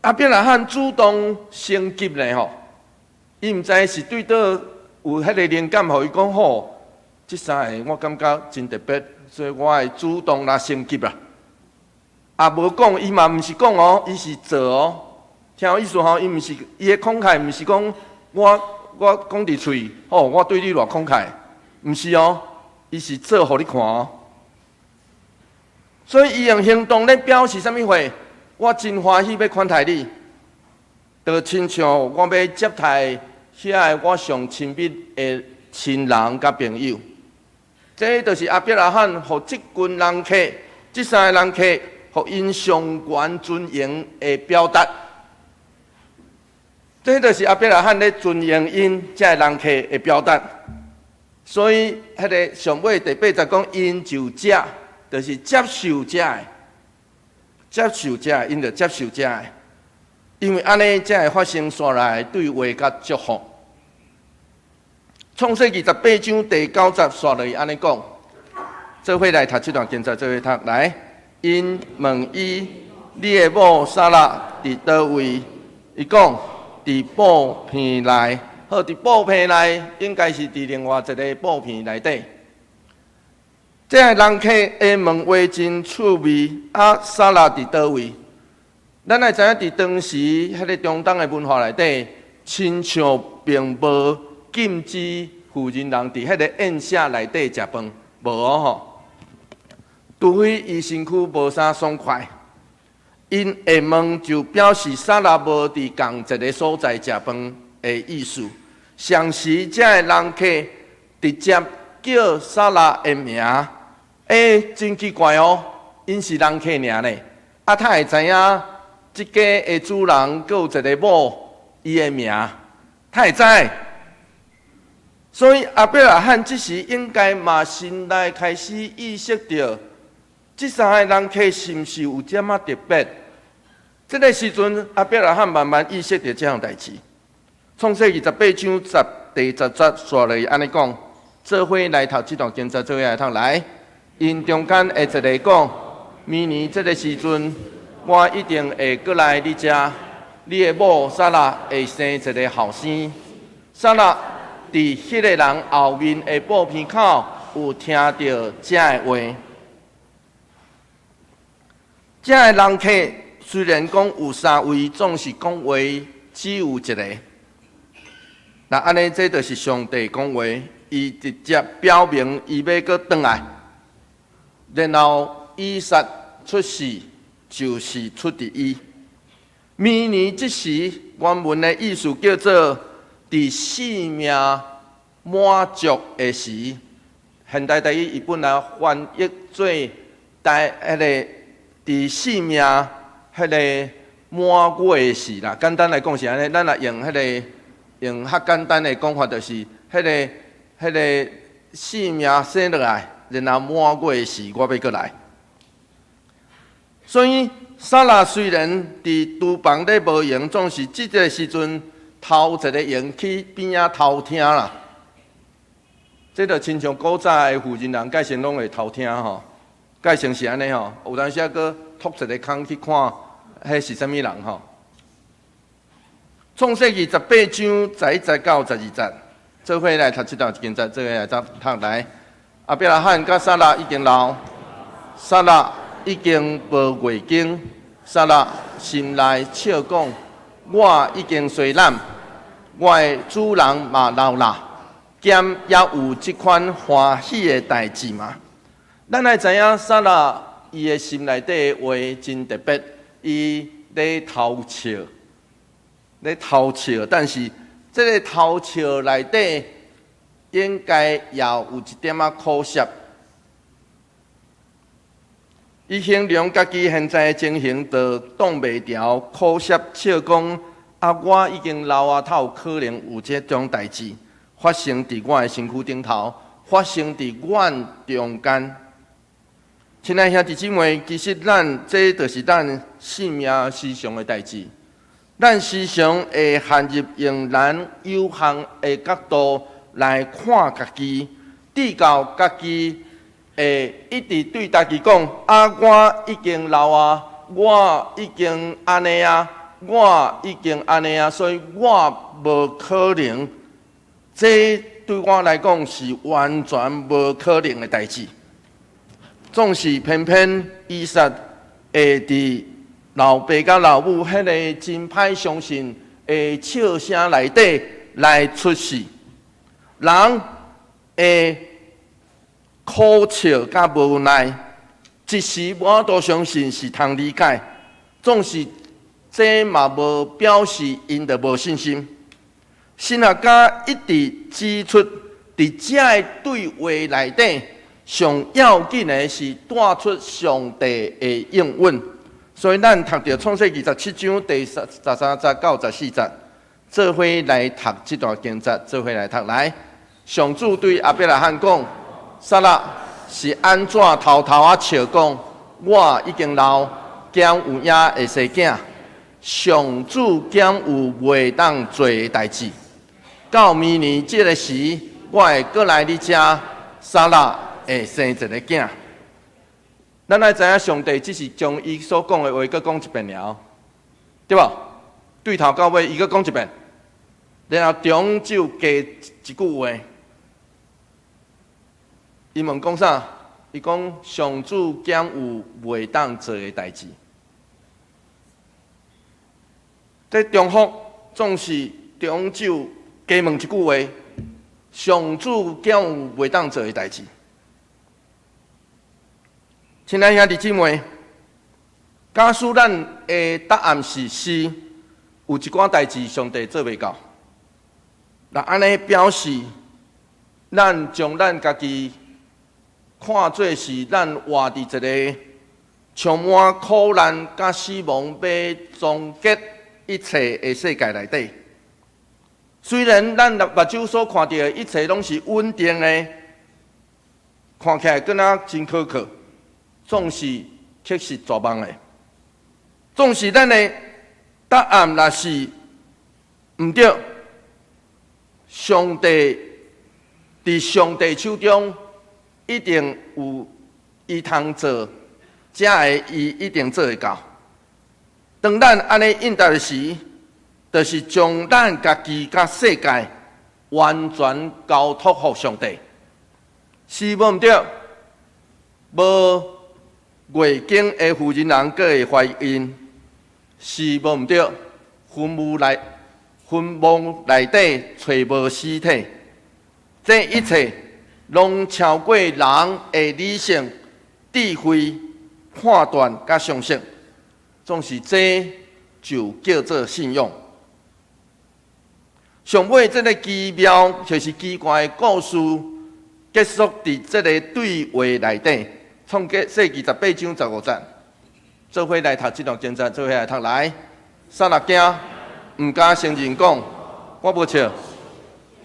亞伯拉罕主動升級咧吼，伊毋知是對佗有彼個靈感，予伊講吼，這三个我感覺真特別，所以我會主動來升級啦。也無講，伊嘛毋是講哦，伊是做哦。聽有意思吼，伊毋是伊的慷慨，毋是講我講佇喙，吼，我對你偌慷慨，毋是哦，伊是做予你看哦。所以伊用行動咧表示啥物話？我真歡喜欲款待你，就親像我欲接待遐个我上親密的親人佮朋友。這就是亞伯拉罕予這群人客，這三个人客，予𪜶上懸尊榮的表達。這就是亞伯拉罕咧尊榮𪜶這个人客的表達。所以，彼个上尾第八節講，𪜶就食，就是接受這个，接受這个，𪜶就接受這个。因為按呢，才會發生紲來對話佮祝福。創世記十八章第九節紲落去按呢講，做伙來讀這段經節，做伙讀來。𪜶問伊：你的某撒拉佇佗位？伊講：佇布棚內。好，佇布棚內，應該是佇另外一个布棚內底。這个人客的問話真趣味。啊，撒拉佇佗位？咱愛知影，佇當時彼个中東的文化內底，親像並無禁止婦人人佇彼个宴席內底食飯，無哦吼。除非伊身軀無啥爽快，𪜶會問就表示撒拉無佇仝一个所在食飯的意思。上時，這个人客直接叫撒拉的名，欸，真奇怪哦，𪜶是人客爾呢，啊，他會知影這家的主人閣有一个某，伊的名，他會知。所以亞伯拉罕這時應該嘛心內開始意識著，這三个人客是毋是有這麼特別？這个時陣，亞伯拉罕慢慢意識著這項代誌。創世記十八章十第十節紲落去按呢講，做伙來讀這段經節，做伙來讀來。𪜶中間的一个講，明年這个時陣，我一定會閣來你遮，你的某撒拉會生一个後生。撒拉佇彼个人後面的布棚口有聽著這个話。這个人客雖然講有三位，總是講話只有一个。那按呢，這就是上帝講話，伊直接表明伊欲閣轉來，然後以撒出世就是出佇伊。明年這時，原文的意思叫做佇性命滿足的時。現代台語伊本來翻譯做台彼个佇性命彼个滿月時啦。簡單來講是按呢，咱若用彼个用較簡單的講法，就是彼个性命生落來，然後滿月時，我欲閣來。所以撒拉雖然佇廚房咧無閒，總是這个時陣偷一个閒去邊仔偷聽啦。這就親像古早的婦人人，蓋先攏會偷聽吼，蓋先是按呢吼，有當時啊閣戳一个空去看，彼是啥物人吼。創世記十八章十一節到十二節，做伙來讀這段經節，做伙來讀讀來。亞伯拉罕佮撒拉已經老，撒拉已經無月經，撒拉心內笑講：我已經衰老，我的主人嘛老啦，敢猶有這款歡喜的代誌嗎？咱愛知影撒拉伊的心內底的話真特別，伊咧偷笑，咧偷笑，但是這个偷笑內底應該也有一點仔苦澀。伊形容家己現在的情形，就擋袂牢苦澀笑講：啊，我已經老啊，哪有可能有這種代誌發生佇我的身軀頂頭，發生佇阮中間。親愛兄弟姊妹，其實咱這就是咱性命時常的代誌。咱時常會陷入用咱有限的角度來看家己，直到家己會一直對家己講：啊，我已經老啊，我已經按呢啊，我已經按呢啊，所以我無可能。這對我來講是完全無可能的代誌。總是偏偏以撒會佇老爸佮老母彼个真歹相信的笑聲內底來出世，人會苦笑佮無奈，一時無法度相信是通理解，總是這嘛無表示𪜶就無信心。神學家一直指出，佇這个對話內底，上要緊的是帶出上帝的應允。所以咱讀著創世記17章第13節到14節，做伙來讀這段經節，做伙來讀來。上主對亞伯拉罕講：撒拉是按怎偷偷仔笑講，我已經老，敢有影會生囝？上主敢有袂當做的代誌？到明年這个時，我會閣來你遮，撒拉會生一个囝。咱愛知影，上帝只是將伊所講的話閣講一遍爾，對無？對頭到尾，伊閣講一遍，然後中就加一句話。伊問講啥？伊講上主敢有袂當做的代誌？這重複總是中就加問一句話：上主敢有袂當做的代誌？親愛兄弟姊妹，假使咱的答案是是，有一寡代誌上帝做袂到，那按呢表示，咱將咱家己看做是咱活佇一个充滿苦難佮死亡欲終結一切的世界內底。雖然咱目睭所看著的一切攏是穩定的，看起來敢若真可靠，總是卻是絕望的。總是咱的答案若是毋對，上帝佇上帝手中一定有伊通做，才會伊一定做會到。當咱按呢應答的時，就是將咱家己佮世界完全交託予上帝，是無毋對？無月經的婦人人閣會懷孕，是無毋對？墳墓內底揣無屍體，這一切攏超過人的理性、智慧、判斷佮常識，總是這就叫做信仰。上尾這个奇妙就是奇怪的故事，結束佇這个對話內底。創世記18章15節，做伙來讀這段經節，做伙來讀來。撒拉驚，毋敢承認講，我無笑。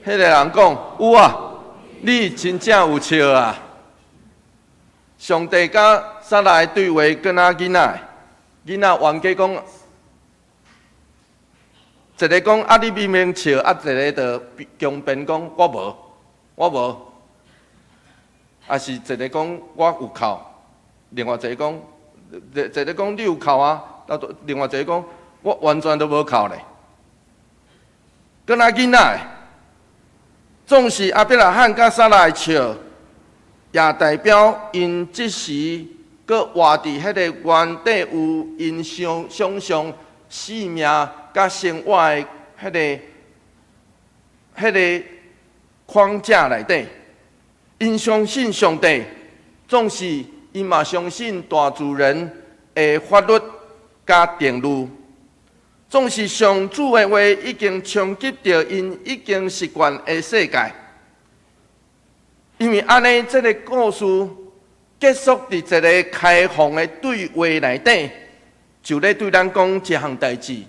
彼个人講有啊，你真正有笑啊！上帝佮撒拉的對話，敢若囡仔，囡仔冤家講，一个講啊，你明明笑，啊，一个就強辯講我無，我無。啊是一个講我有哭，另外一个講，一个講你有哭啊，啊，另外一个講我完全都無哭咧。敢若囡仔，總是亞伯拉罕佮撒拉的笑，也代表𪜶這時閣活佇彼個原底有𪜶想像生命佮生活的彼个框架內底。𪜶相信上帝，總是𪜶嘛相信大自然的法律佮定律。總是上主的話已經衝擊著𪜶已經習慣的世界。因為按呢，這个故事結束佇一个開放的對話內底，就咧對咱講一項代誌：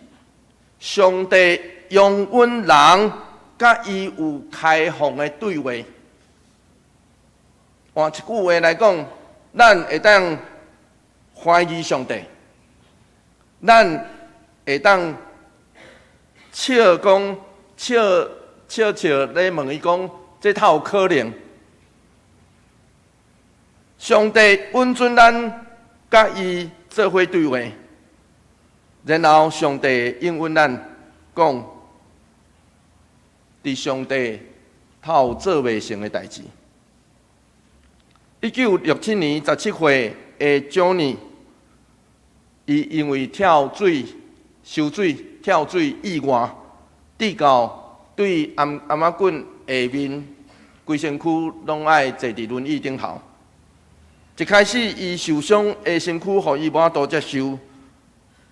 上帝容允人佮伊有開放的對話。換一句話來講，咱會當懷疑上帝，咱會當笑講笑笑笑咧問伊講，這透有可能？上帝允准咱佮伊做伙對話，然後上帝應允咱講，佇上帝透有做袂成的代誌。1967年17歲的 Johnny，伊因為跳水、泅水、跳水意外，致到對頷仔頸下面規身軀攏愛坐佇輪椅頂頭。一開始，伊受傷的身軀，予伊無法度接受，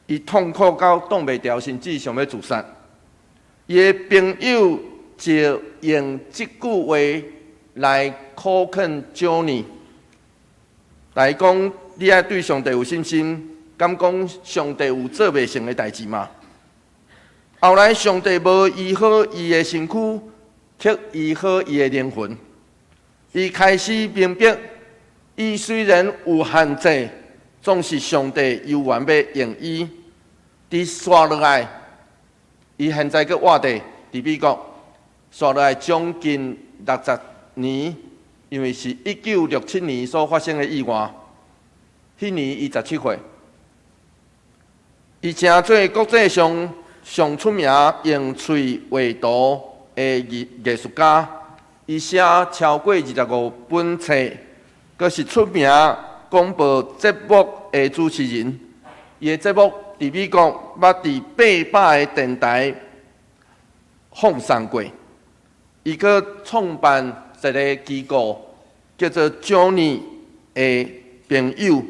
伊痛苦到擋袂牢，甚至想欲自殺。伊的朋友就用這句話來苦勸 Johnny，來講你愛對上帝有信心，敢講上帝有做袂成的代誌嗎？後來上帝無醫好伊的身軀，卻醫好伊的靈魂。伊開始明白，伊雖然有限制，總是上帝猶原欲用伊。佇紲落來，伊現在閣活佇美國，紲落來將近60年，因為是1967年所發生的意外，彼年伊17歲。伊成做國際上上出名用喙畫圖的藝術家，伊寫超過25本冊，閣是出名廣播節目的主持人。伊的節目佇美國捌佇800個電台放送過。伊閣創辦一个機構，叫做 Johnny 的朋友，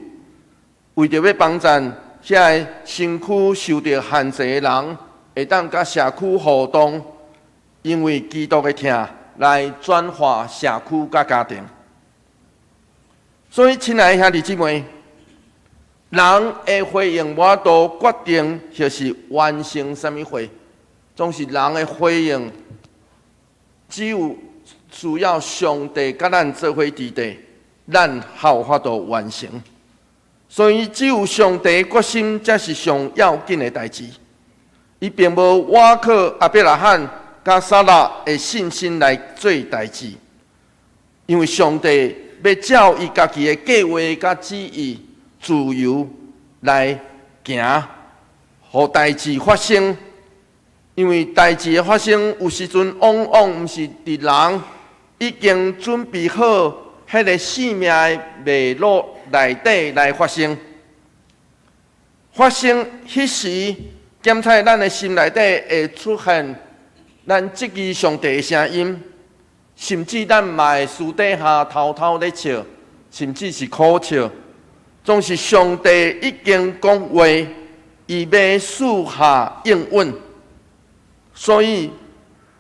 為著欲幫贊遐個身軀受著限制的人，會當佮社區互動，因為基督的疼來轉化社區佮家庭。所以，親愛的兄弟姊妹，人的回應無法度決定，就是完成啥物貨，總是人的回應，只有需要上帝佮咱做伙佇底，咱才有法度完成。所以，只有上帝決心，才是上要緊的代誌。伊並無倚靠亞伯拉罕佮撒拉的信心來做代誌，因為上帝欲照伊家己的計劃佮旨意，自由來行，予代誌發生。因為代誌的發生，有時陣往往毋是佇人已經準備好彼个生命的脈絡內底來發生。發生彼時，檢查咱的心內底會出現咱質疑上帝的聲音，甚至咱嘛會私底下偷偷咧笑，甚至是苦笑。總是上帝已經講話，伊欲賜下應允，所以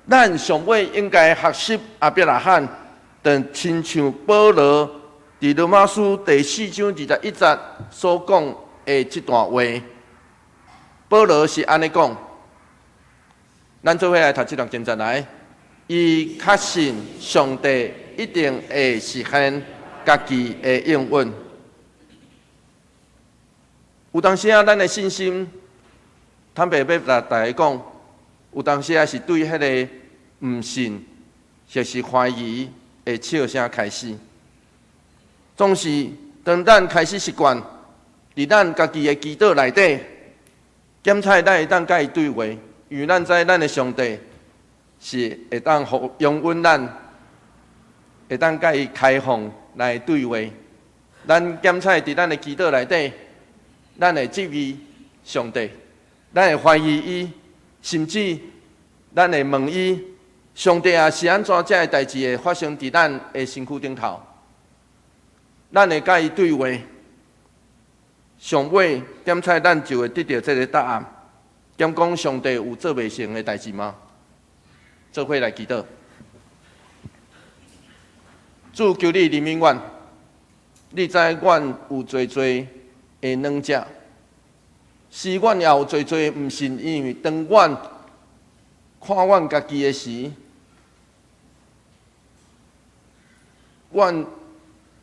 咱上尾應該學習亞伯拉罕，就親像保羅佇羅馬書第四章21節所講的這段話。保羅是按呢講，咱做伙來讀這段經節來。伊確信上帝一定會實現家己的應允。有當時啊，咱的信心，坦白欲共大家講，有當時啊是對彼个毋信，或是懷疑的笑聲開始。總是當咱開始習慣，佇咱家己的祈禱內底，檢查咱會當佮伊對話，因為咱知咱的上帝是會當予容允咱，會當佮伊開放來對話。咱檢查佇咱的祈禱內底，咱會質疑上帝，咱會懷疑伊，甚至咱會問伊：上帝啊，是按怎這个代誌會發生佇咱的身軀頂頭？咱會佮伊對話，上尾檢查咱就會得著這个答案。敢講上帝有做袂成的代誌嗎？做伙來祈禱。主，求你憐憫阮，你知阮有濟濟的軟弱，是阮也有濟濟毋信，因為當阮看阮家己的時，阮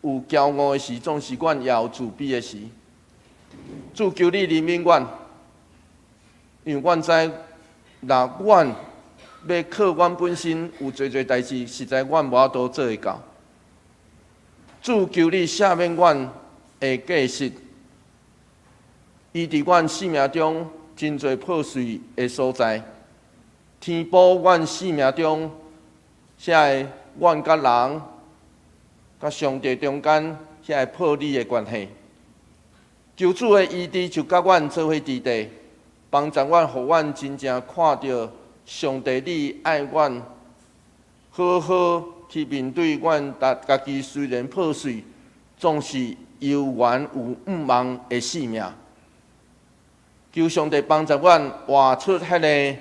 有驕傲的時，總是阮也有自卑的時。主，求你憐憫阮，因為阮知，若阮欲靠阮本身有濟濟代誌，實在阮無法度做會到。主，求你赦免阮的過失，醫治阮生命中真濟破碎的所在，填補阮生命中遐个阮佮人、佮上帝中間遐个破裂的關係。求主的醫治就佮阮做伙佇底，幫助阮，予阮真正看著上帝你愛阮，好好去面對阮家己雖然破碎，總是猶原有向望的生命。求上帝幫助阮活出彼个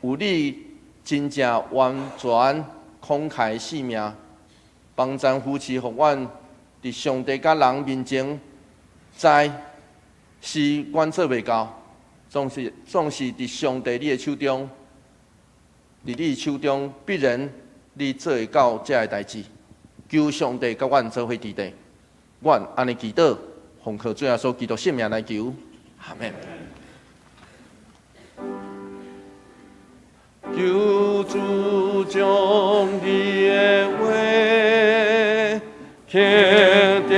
有你真正完全慷慨性命，幫贊扶持予阮佇上帝佮人面前，知是阮做袂到，總是佇上帝你的手中，佇你的手中必然你做會到這个代誌。求上帝佮阮做伙佇地，阮按呢祈禱，奉靠主耶穌基督聖名來求，阿們。求主將你的話刻踮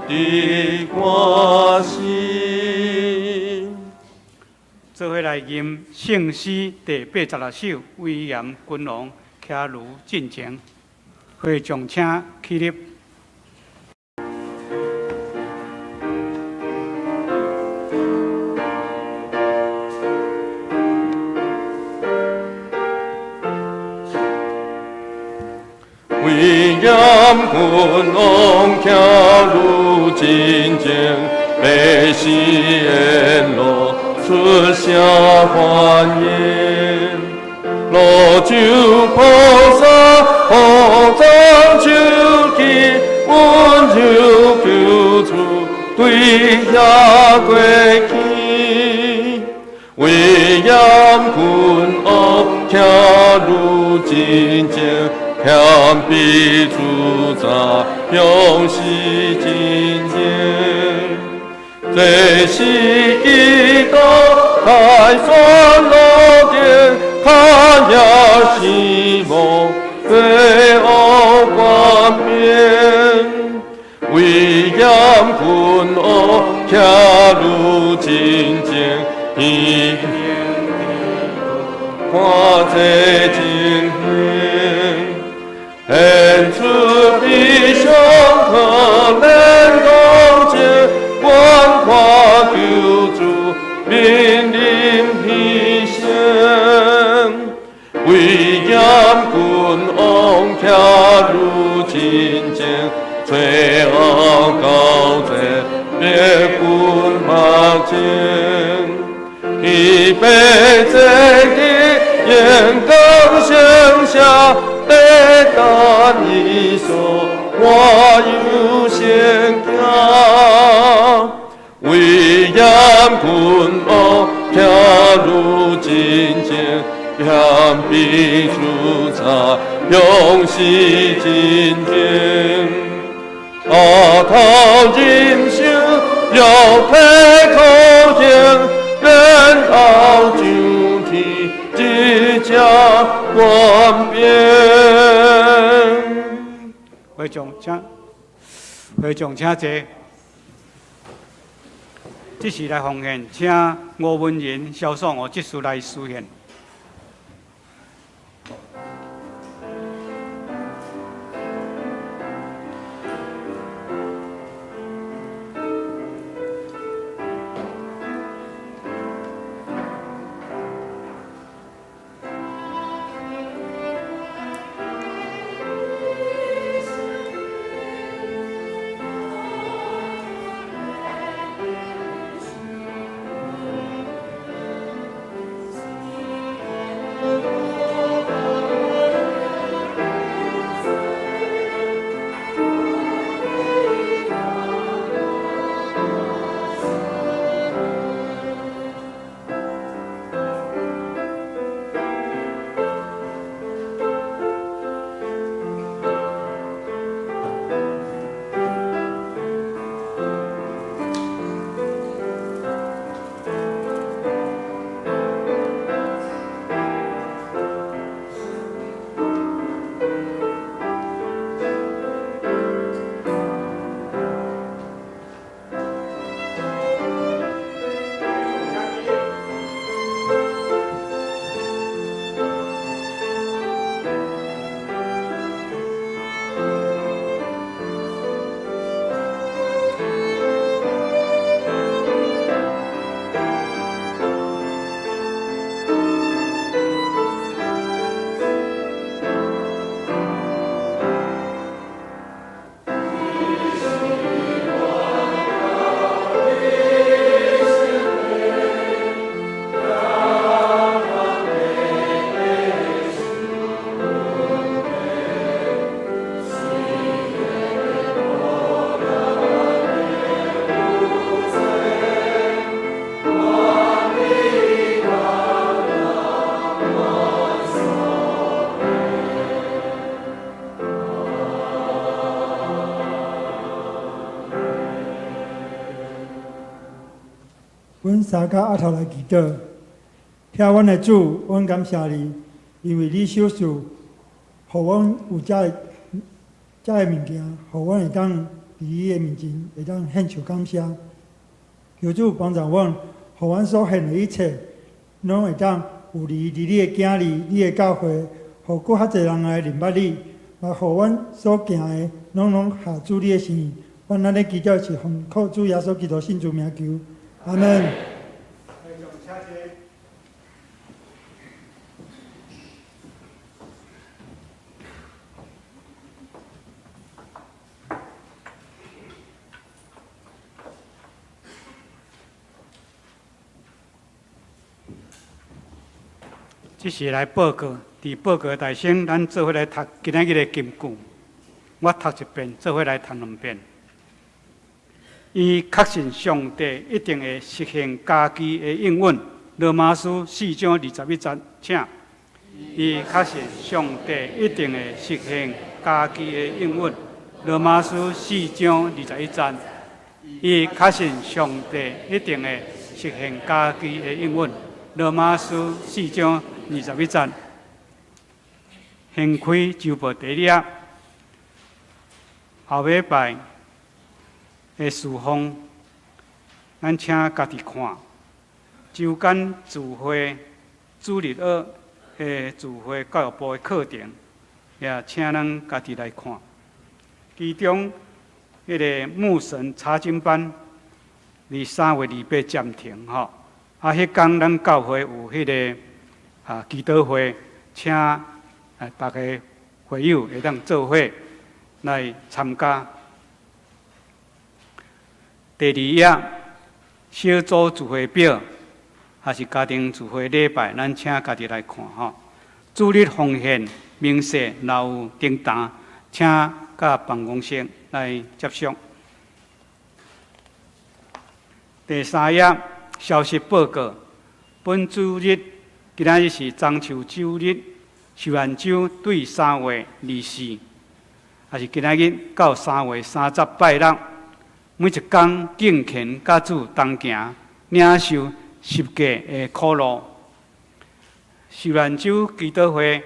佇我心。做伙來吟聖詩第86首《威嚴君王徛如進前》，會眾請起立。威嚴君王徛如進前，百姓沿路出聲歡迎。滷酒菩薩合掌手起，溫柔救主對遐過去。威嚴君王徛如進前，謙卑自在，勇士真言。這是基督凱旋樂殿，看也希望罪惡冠冕。威嚴君王徛如進前，天看這情形，顯出悲傷可憐同情，觀看救主面臨犧牲。威嚴君王徛如進前，罪惡高在別君目前，伊被這地眼光剩下，得等伊說我有先行。威嚴君王徛如進前，謙卑自在，勇士真言。阿頭忍受，肉體苦刑，然後上天一隻冠冕。會眾請，會眾請坐。這時來奉獻，請吳文仁、蕭爽和執事來司獻。三跤阿頭來祈禱。疼阮的主，阮感謝你，因為你賞賜，予阮有遮个遮个物件，予阮會當佇你的面前會當獻上感謝。求主幫助阮，予阮所獻的一切，攏會當有利佇你的囝兒、你的教會，予閣較濟人來認捌你，嘛予阮所行的，攏攏合主你的心意。阮按呢祈禱是奉靠主耶穌基督聖主名求，阿門。這是來報告，佇報告大先，咱做伙來讀今仔日的金句。我讀一遍，做伙來讀兩遍。伊確信上帝一定會實現家己的應允。羅馬書四章二十一節，請。伊確信上帝一定會實現家己的應允。羅馬書四章二十一節，伊確信上帝一定會實現家己的應允。羅馬書四章二十一節，掀開週報第二頁，後尾拜的事奉，咱請家己看。週間聚會、主日學的聚會教育部的課程，也請咱家己來看。其中，彼个牧神查經班，佇3月28暫停吼。啊，彼工咱教會有彼个啊祈禱會，請啊逐个會友會當做伙來參加。第二頁小組聚會表，抑是家庭聚會禮拜，咱請家己來看吼。主日奉獻明細若有訂單，請佮辦公室來接觸。第三頁消息報告，本主日今仔日是中秋主日，受難週對3月24，抑是今仔日到3月30拜六。每一工敬虔佮主同行，領受十架的苦路。受難週祈禱會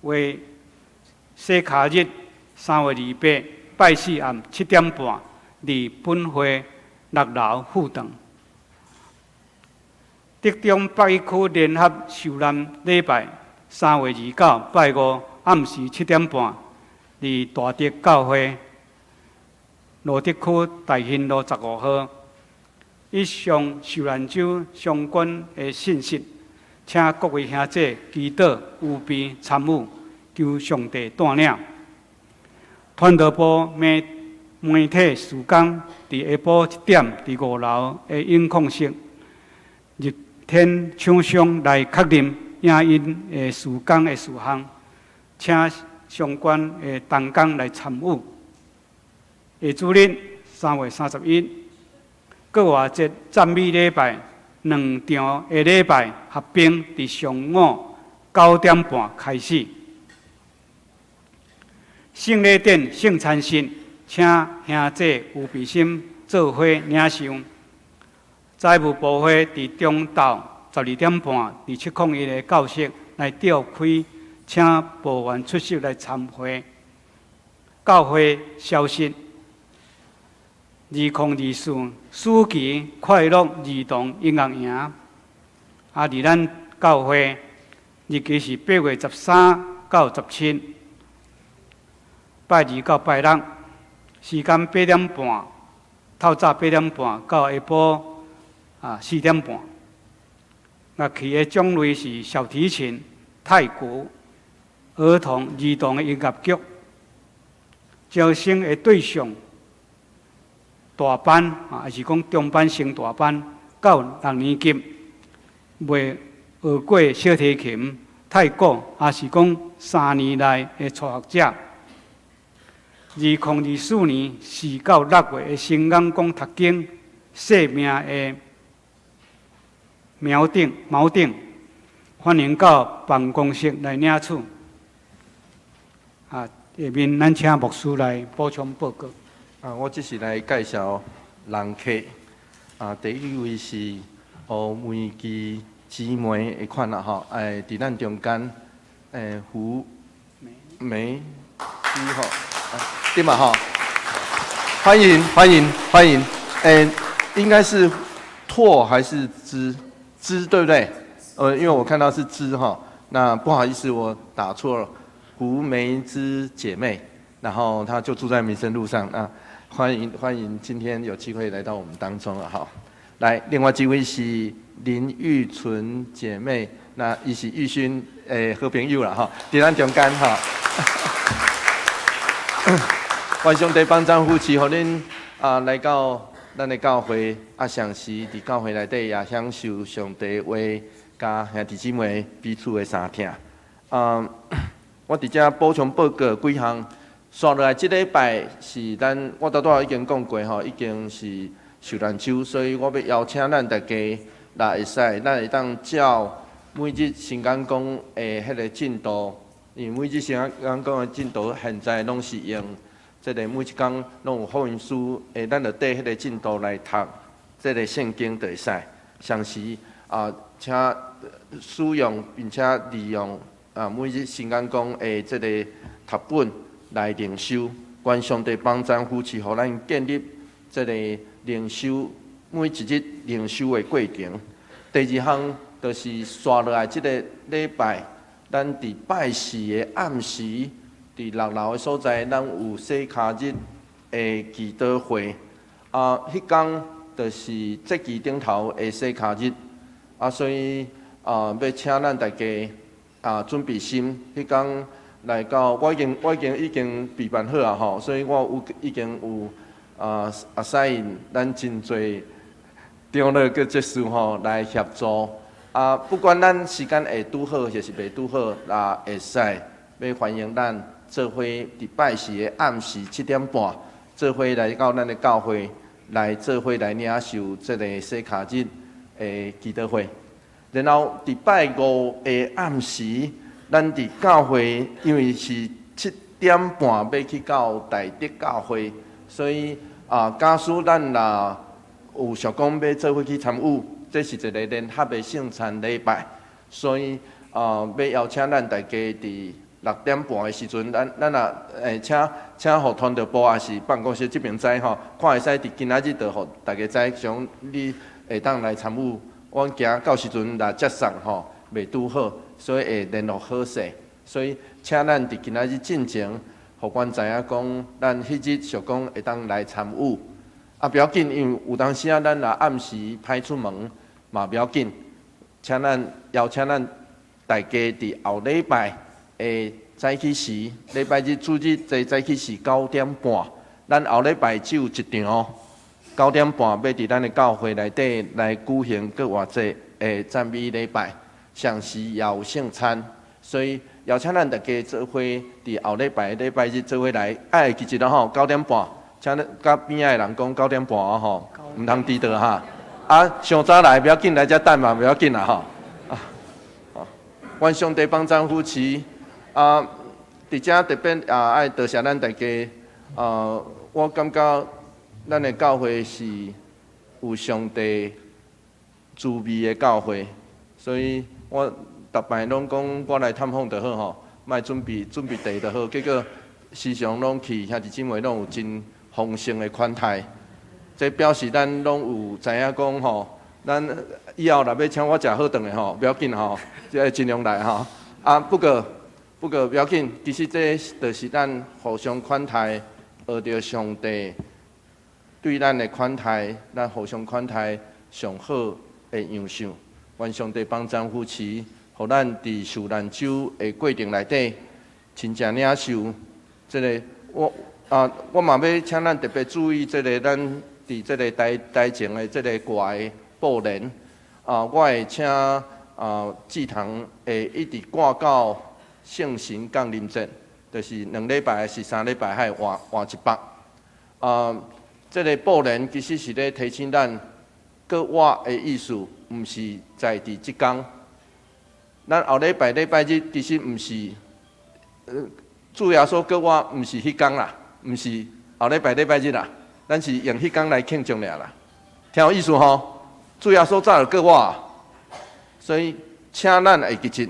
為洗跤日3月28拜四暗7點半，佇本會六樓副堂。竹中北一區聯合受難禮拜3月29拜五暗時7點半，佇大竹教會。羅德區大興路15號。以上受難週相關的信息，請各位兄弟祈禱、預備參與，求上帝帶領。傳道部媒媒體事工，佇下晡1點，佇五樓的音控室，入天廠商來確認影音的事工的事項，請相關的同工來參與。下主日3月31，復活節讚美禮拜兩場的禮拜合併，佇上午9點半開始。聖禮典聖餐室，請兄弟有備心做伙領受。財務部會佇中晝12點半，佇701的教室來召開，請部員出席來參會。教會消息。2024暑期快樂兒童音樂營，啊！佇咱教會日期是8月13到17，拜二到拜六，時間八點半，透早八點半到下晡啊4點半。樂器的種類是小提琴、太鼓、兒童兒童的音樂劇。招生的對象。大班啊，抑是講中班升大班到六年級，未學過小提琴、太鼓，抑是講3年內的初學者。2024年4到6月的新眼光讀經生命的锚定锚定，歡迎到辦公室來領取。啊，下面咱請牧師來補充報告。啊，我這是來介紹人客。啊，第一位是胡梅基姊妹的款啦吼，哎，佇咱中間，胡梅基吼，對嘛吼？歡迎歡迎歡迎，應該是拓還是枝？枝對不對？因為我看到是枝哈，那不好意思，我打錯了。胡梅枝姐妹，然後她就住在民生路上啊，歡迎歡迎，今天有機會來到我們當中了哈。來，另外一位是林玉純姐妹，那伊是玉勳的好朋友啦哈，佇咱中間哈。願上帝幫贊扶持，予恁啊來到咱的教會啊，相時佇教會內底也享受上帝話，佮兄弟姊妹彼此的相疼。啊，我佇遮補充報告幾項，紲落來這禮拜是咱我拄拄已經講過吼，已經是受難週，所以我欲邀請咱大家，若會使，咱會當照每日聖講講的彼个進度，因為每日聖講講的進度現在攏是用這个每一工攏有福音書，咱就綴彼个進度來讀這个聖經就會使。同時啊，請使用並且利用啊每日聖講講的這个讀本來靈修，願上帝幫贊扶持，予咱建立這个靈修每一日靈修的過程。第二項就是紲落來這个禮拜，咱佇拜四的暗時，佇六樓的所在，咱有洗跤日的祈禱會。啊，彼工就是節期頂頭的洗跤日。啊，所以啊，欲請咱大家啊準備心，彼工來到，我已經備辦好啊吼，所以我有已經有啊阿使咱真濟長老佮執事吼來協助。啊，不管咱時間會拄好，抑是袂拄好，若會使，欲歡迎咱做伙佇拜四的暗時7點半，做伙來到咱的教會來做伙來領受這个洗跤日的祈禱會。然後佇拜五的暗時，咱佇教會，因為是7點半欲去到大德教會，所以啊，假使咱若有想講欲做伙去參與，這是一个聯合的聖餐禮拜，所以啊，欲邀請咱大家佇6點半的時陣，咱若請予傳道部抑是辦公室這邊知吼，看會使佇今仔日就予大家知，想你會當來參與。阮驚到時陣若接送吼袂拄好，所以會聯絡好勢。所以請咱佇今仔日進前，予阮知影講，咱彼日想講會當來參與。啊，不要緊，因為有當時啊，咱若暗時歹出門嘛不要緊，請咱邀請咱大家佇後禮拜的早起時，禮拜日主日的早起時九點半，咱後禮拜只有一場九點半，欲佇咱的教會內底來舉行復活節的讚美禮拜，同時也有聖餐，所以邀請咱大家做伙佇後禮拜禮拜日做伙來，愛會記得吼，九點半。請你佮邊仔的人講九點半啊吼，毋通遲到哈。啊，傷早來不要緊，來遮等嘛不要緊啦吼。啊，好，願上帝幫贊扶持啊！佇遮特別啊，愛多謝咱大家。啊，我感覺咱的教會是有上帝慈悲的教會，所以我逐擺攏講我來探訪就好吼，莫準備準備茶就好。結果時常攏去兄弟姊妹攏有真豐盛的款待，這表示咱攏有知影講吼，咱以後若欲請我食好頓的吼，不要緊吼，這個盡量來吼。啊，不過不要緊，其實這就是咱互相款待，學著上帝對咱的款待，咱互相款待上好的樣式。願上帝幫贊扶持，予咱佇受難週的過程內底，真正領受這个我。啊，我嘛欲請咱特別注意這个咱佇這个台台前的這個掛的布簾。啊，我會請啊祭堂會一直掛到聖神降臨節，就是2禮拜還是3禮拜，愛換換一擺。啊，這个布簾其實是咧提醒咱，閣活的意思，毋是在佇這工。咱後禮拜禮拜日其實毋是，主耶穌閣活毋是彼工啦。毋是後禮拜禮拜日啦，咱是用彼工來慶祝爾啦。聽有意思吼？主耶穌早就過我，所以請咱會記得，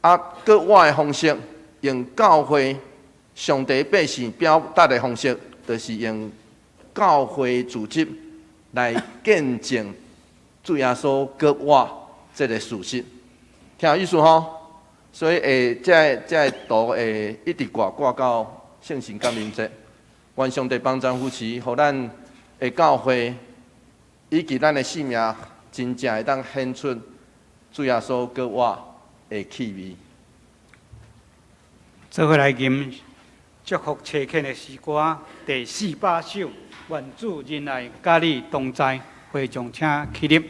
啊，過我的方式，用教會上帝百姓表達的方式，就是用教會組織來見證主耶穌過我這个事實。聽有意思吼？所以會這个圖會一直掛掛到聖神降臨節。願上帝幫贊扶持，予咱的教會以及咱的生命，真正會當顯出主耶穌過我的氣味。做伙來吟祝福差遣的詩歌第400首，願主仁愛佮你同在，會眾請起立。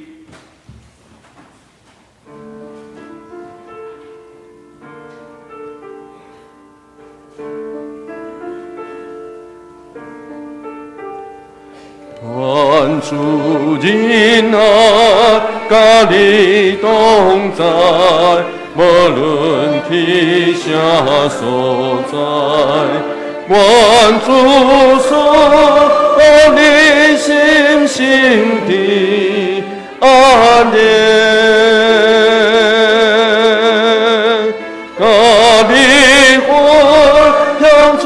願主仁愛佮你同在，無論去啥所在，願主賜予你心心的安寧，佮你分享主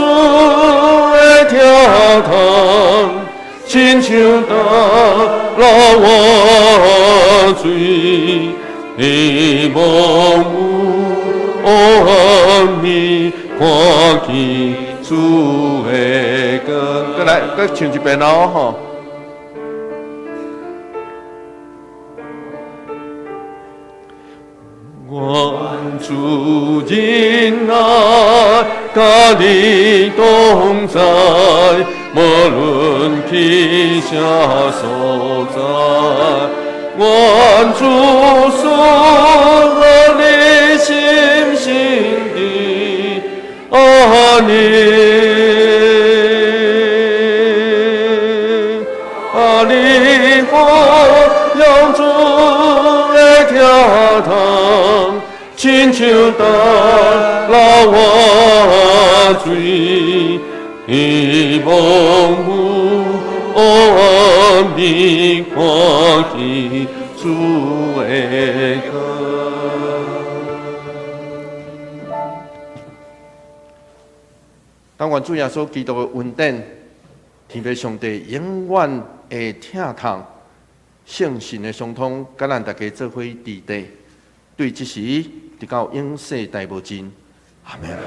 的疼痛。親像擔滘活水，希望有暗暝看見主的光。閣來，閣唱一遍囉吼。願主仁愛佮你同在，無論去啥所在，願主賜予你心心的安寧，啊，你分享主的疼痛，親像擔滘活水，希望有暗暝看見主的光。但願主耶穌基督的恩典，天父上帝永遠的疼痛，聖神的相通，佮咱大家做伙佇地，對這時直到永世代無盡。阿們。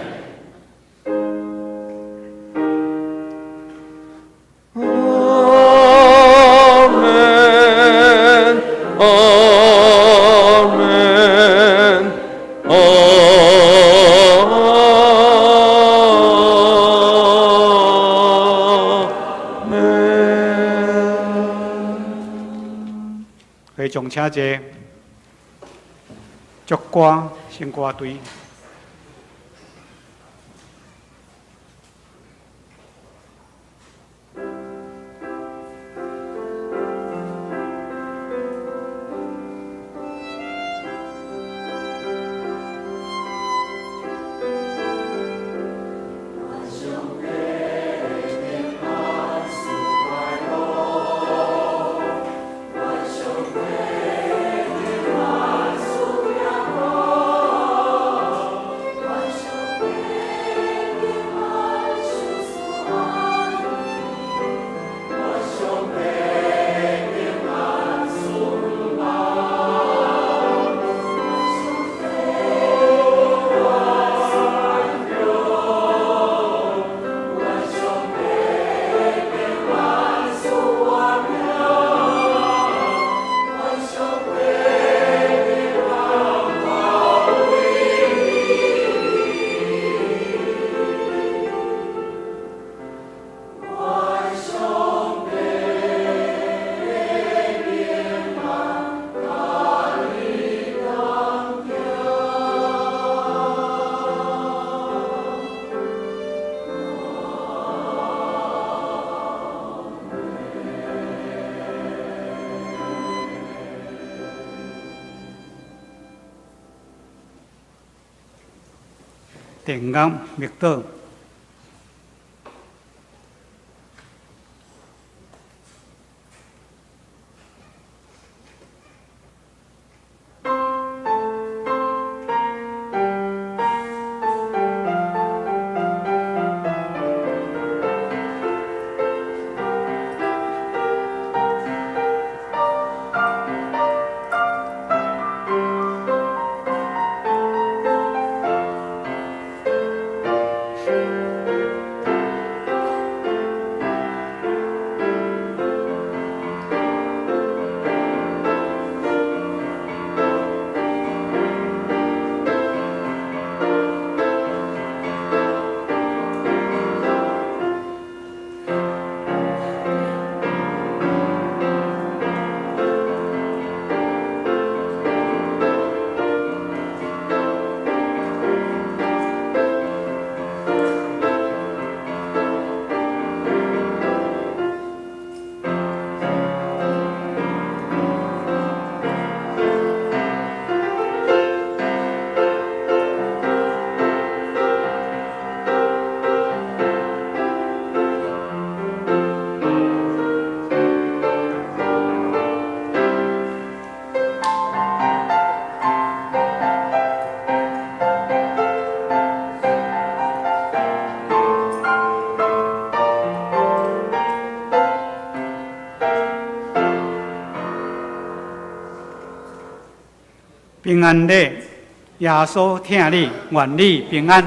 阿們，阿們，阿們。會眾請坐，祝歌聖歌隊。電樂默禱。平安禮，耶穌疼你，願你平安。